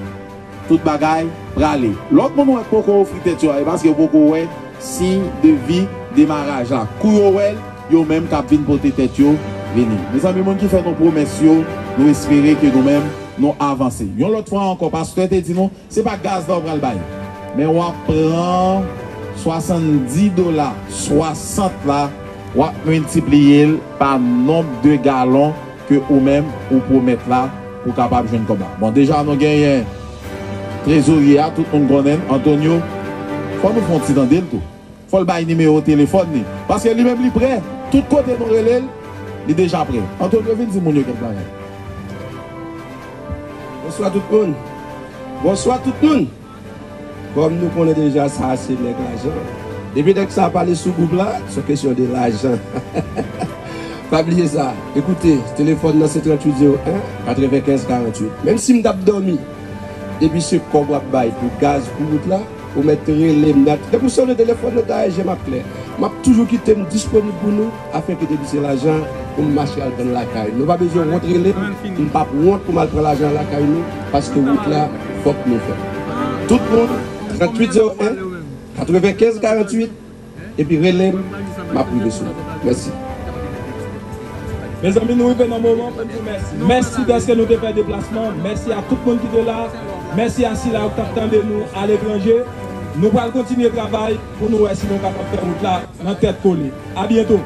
tout bagay prale. Lòt moun wè k poko ofri tèt yo a, e paske yo poko wè siy de vi demaraj la. Kou yo wè l, yo menm k ap vin pote tèt yo vini. Mezanmi, moun ki fè nou pwomès yo, nou espere ke nou menm, nou avanse. Yon lòt fwa ankò, pastè te di nou, se pa gaz la w pral bay. Men w ap pran swasanndis dola swasant la, w ap miltipliye l pa nonb de galon ke ou menm ou pwomèt la pou w kapab jwenn kòb la. Bon, deja nou genyen trezorye a, tout moun konnen l, Antonio. Fò nou fè yon ti tande l tou. Fò l bay nimewo telefòn li. Paske li menm li prè. Tout kote nou rele l, li deja prè. Antonio, vin di moun yo kèk bagay. Bonswa tout moun. Bonswa tout moun. Kòm nou konnen deja, sa a se nèg lajan. Depi nèg sa a pale sou gwoup la, se yon kesyon de lajan. Pa bliye sa. Ekoute, telefòn nan se tranntuit zewo en, katrevenkenz karanntuit. Menm si m t ap dòmi, depi se kòb w ap bay pou gaz, pou wout la, ou mèt rele m. Tankou sonde telefòn nan, dayè je m ap klè. M ap toujou kite m disponib pou nou, afenke depi se lajan pou m mache al vann lakay nou. Nou pa bezwen wont rele m, m p ap wont pou m al pran lajan lakay nou, paske wout la, fòk nou fè. Tout moun, tranntuit zewo en, katrevenkenz karanntuit, epi rele m, m ap rive sou ou. Mèsi. Mezanmi, nou rive nan moman pou n di mèsi. Mèsi dèske nou te fè deplasman. Mèsi a tout moun ki te la. Mèsi a sila yo k t ap tande nou aletranje. Nou pral kontinye travay pou nou wè si nou kapab fè wout la nan tèt kole. A byento.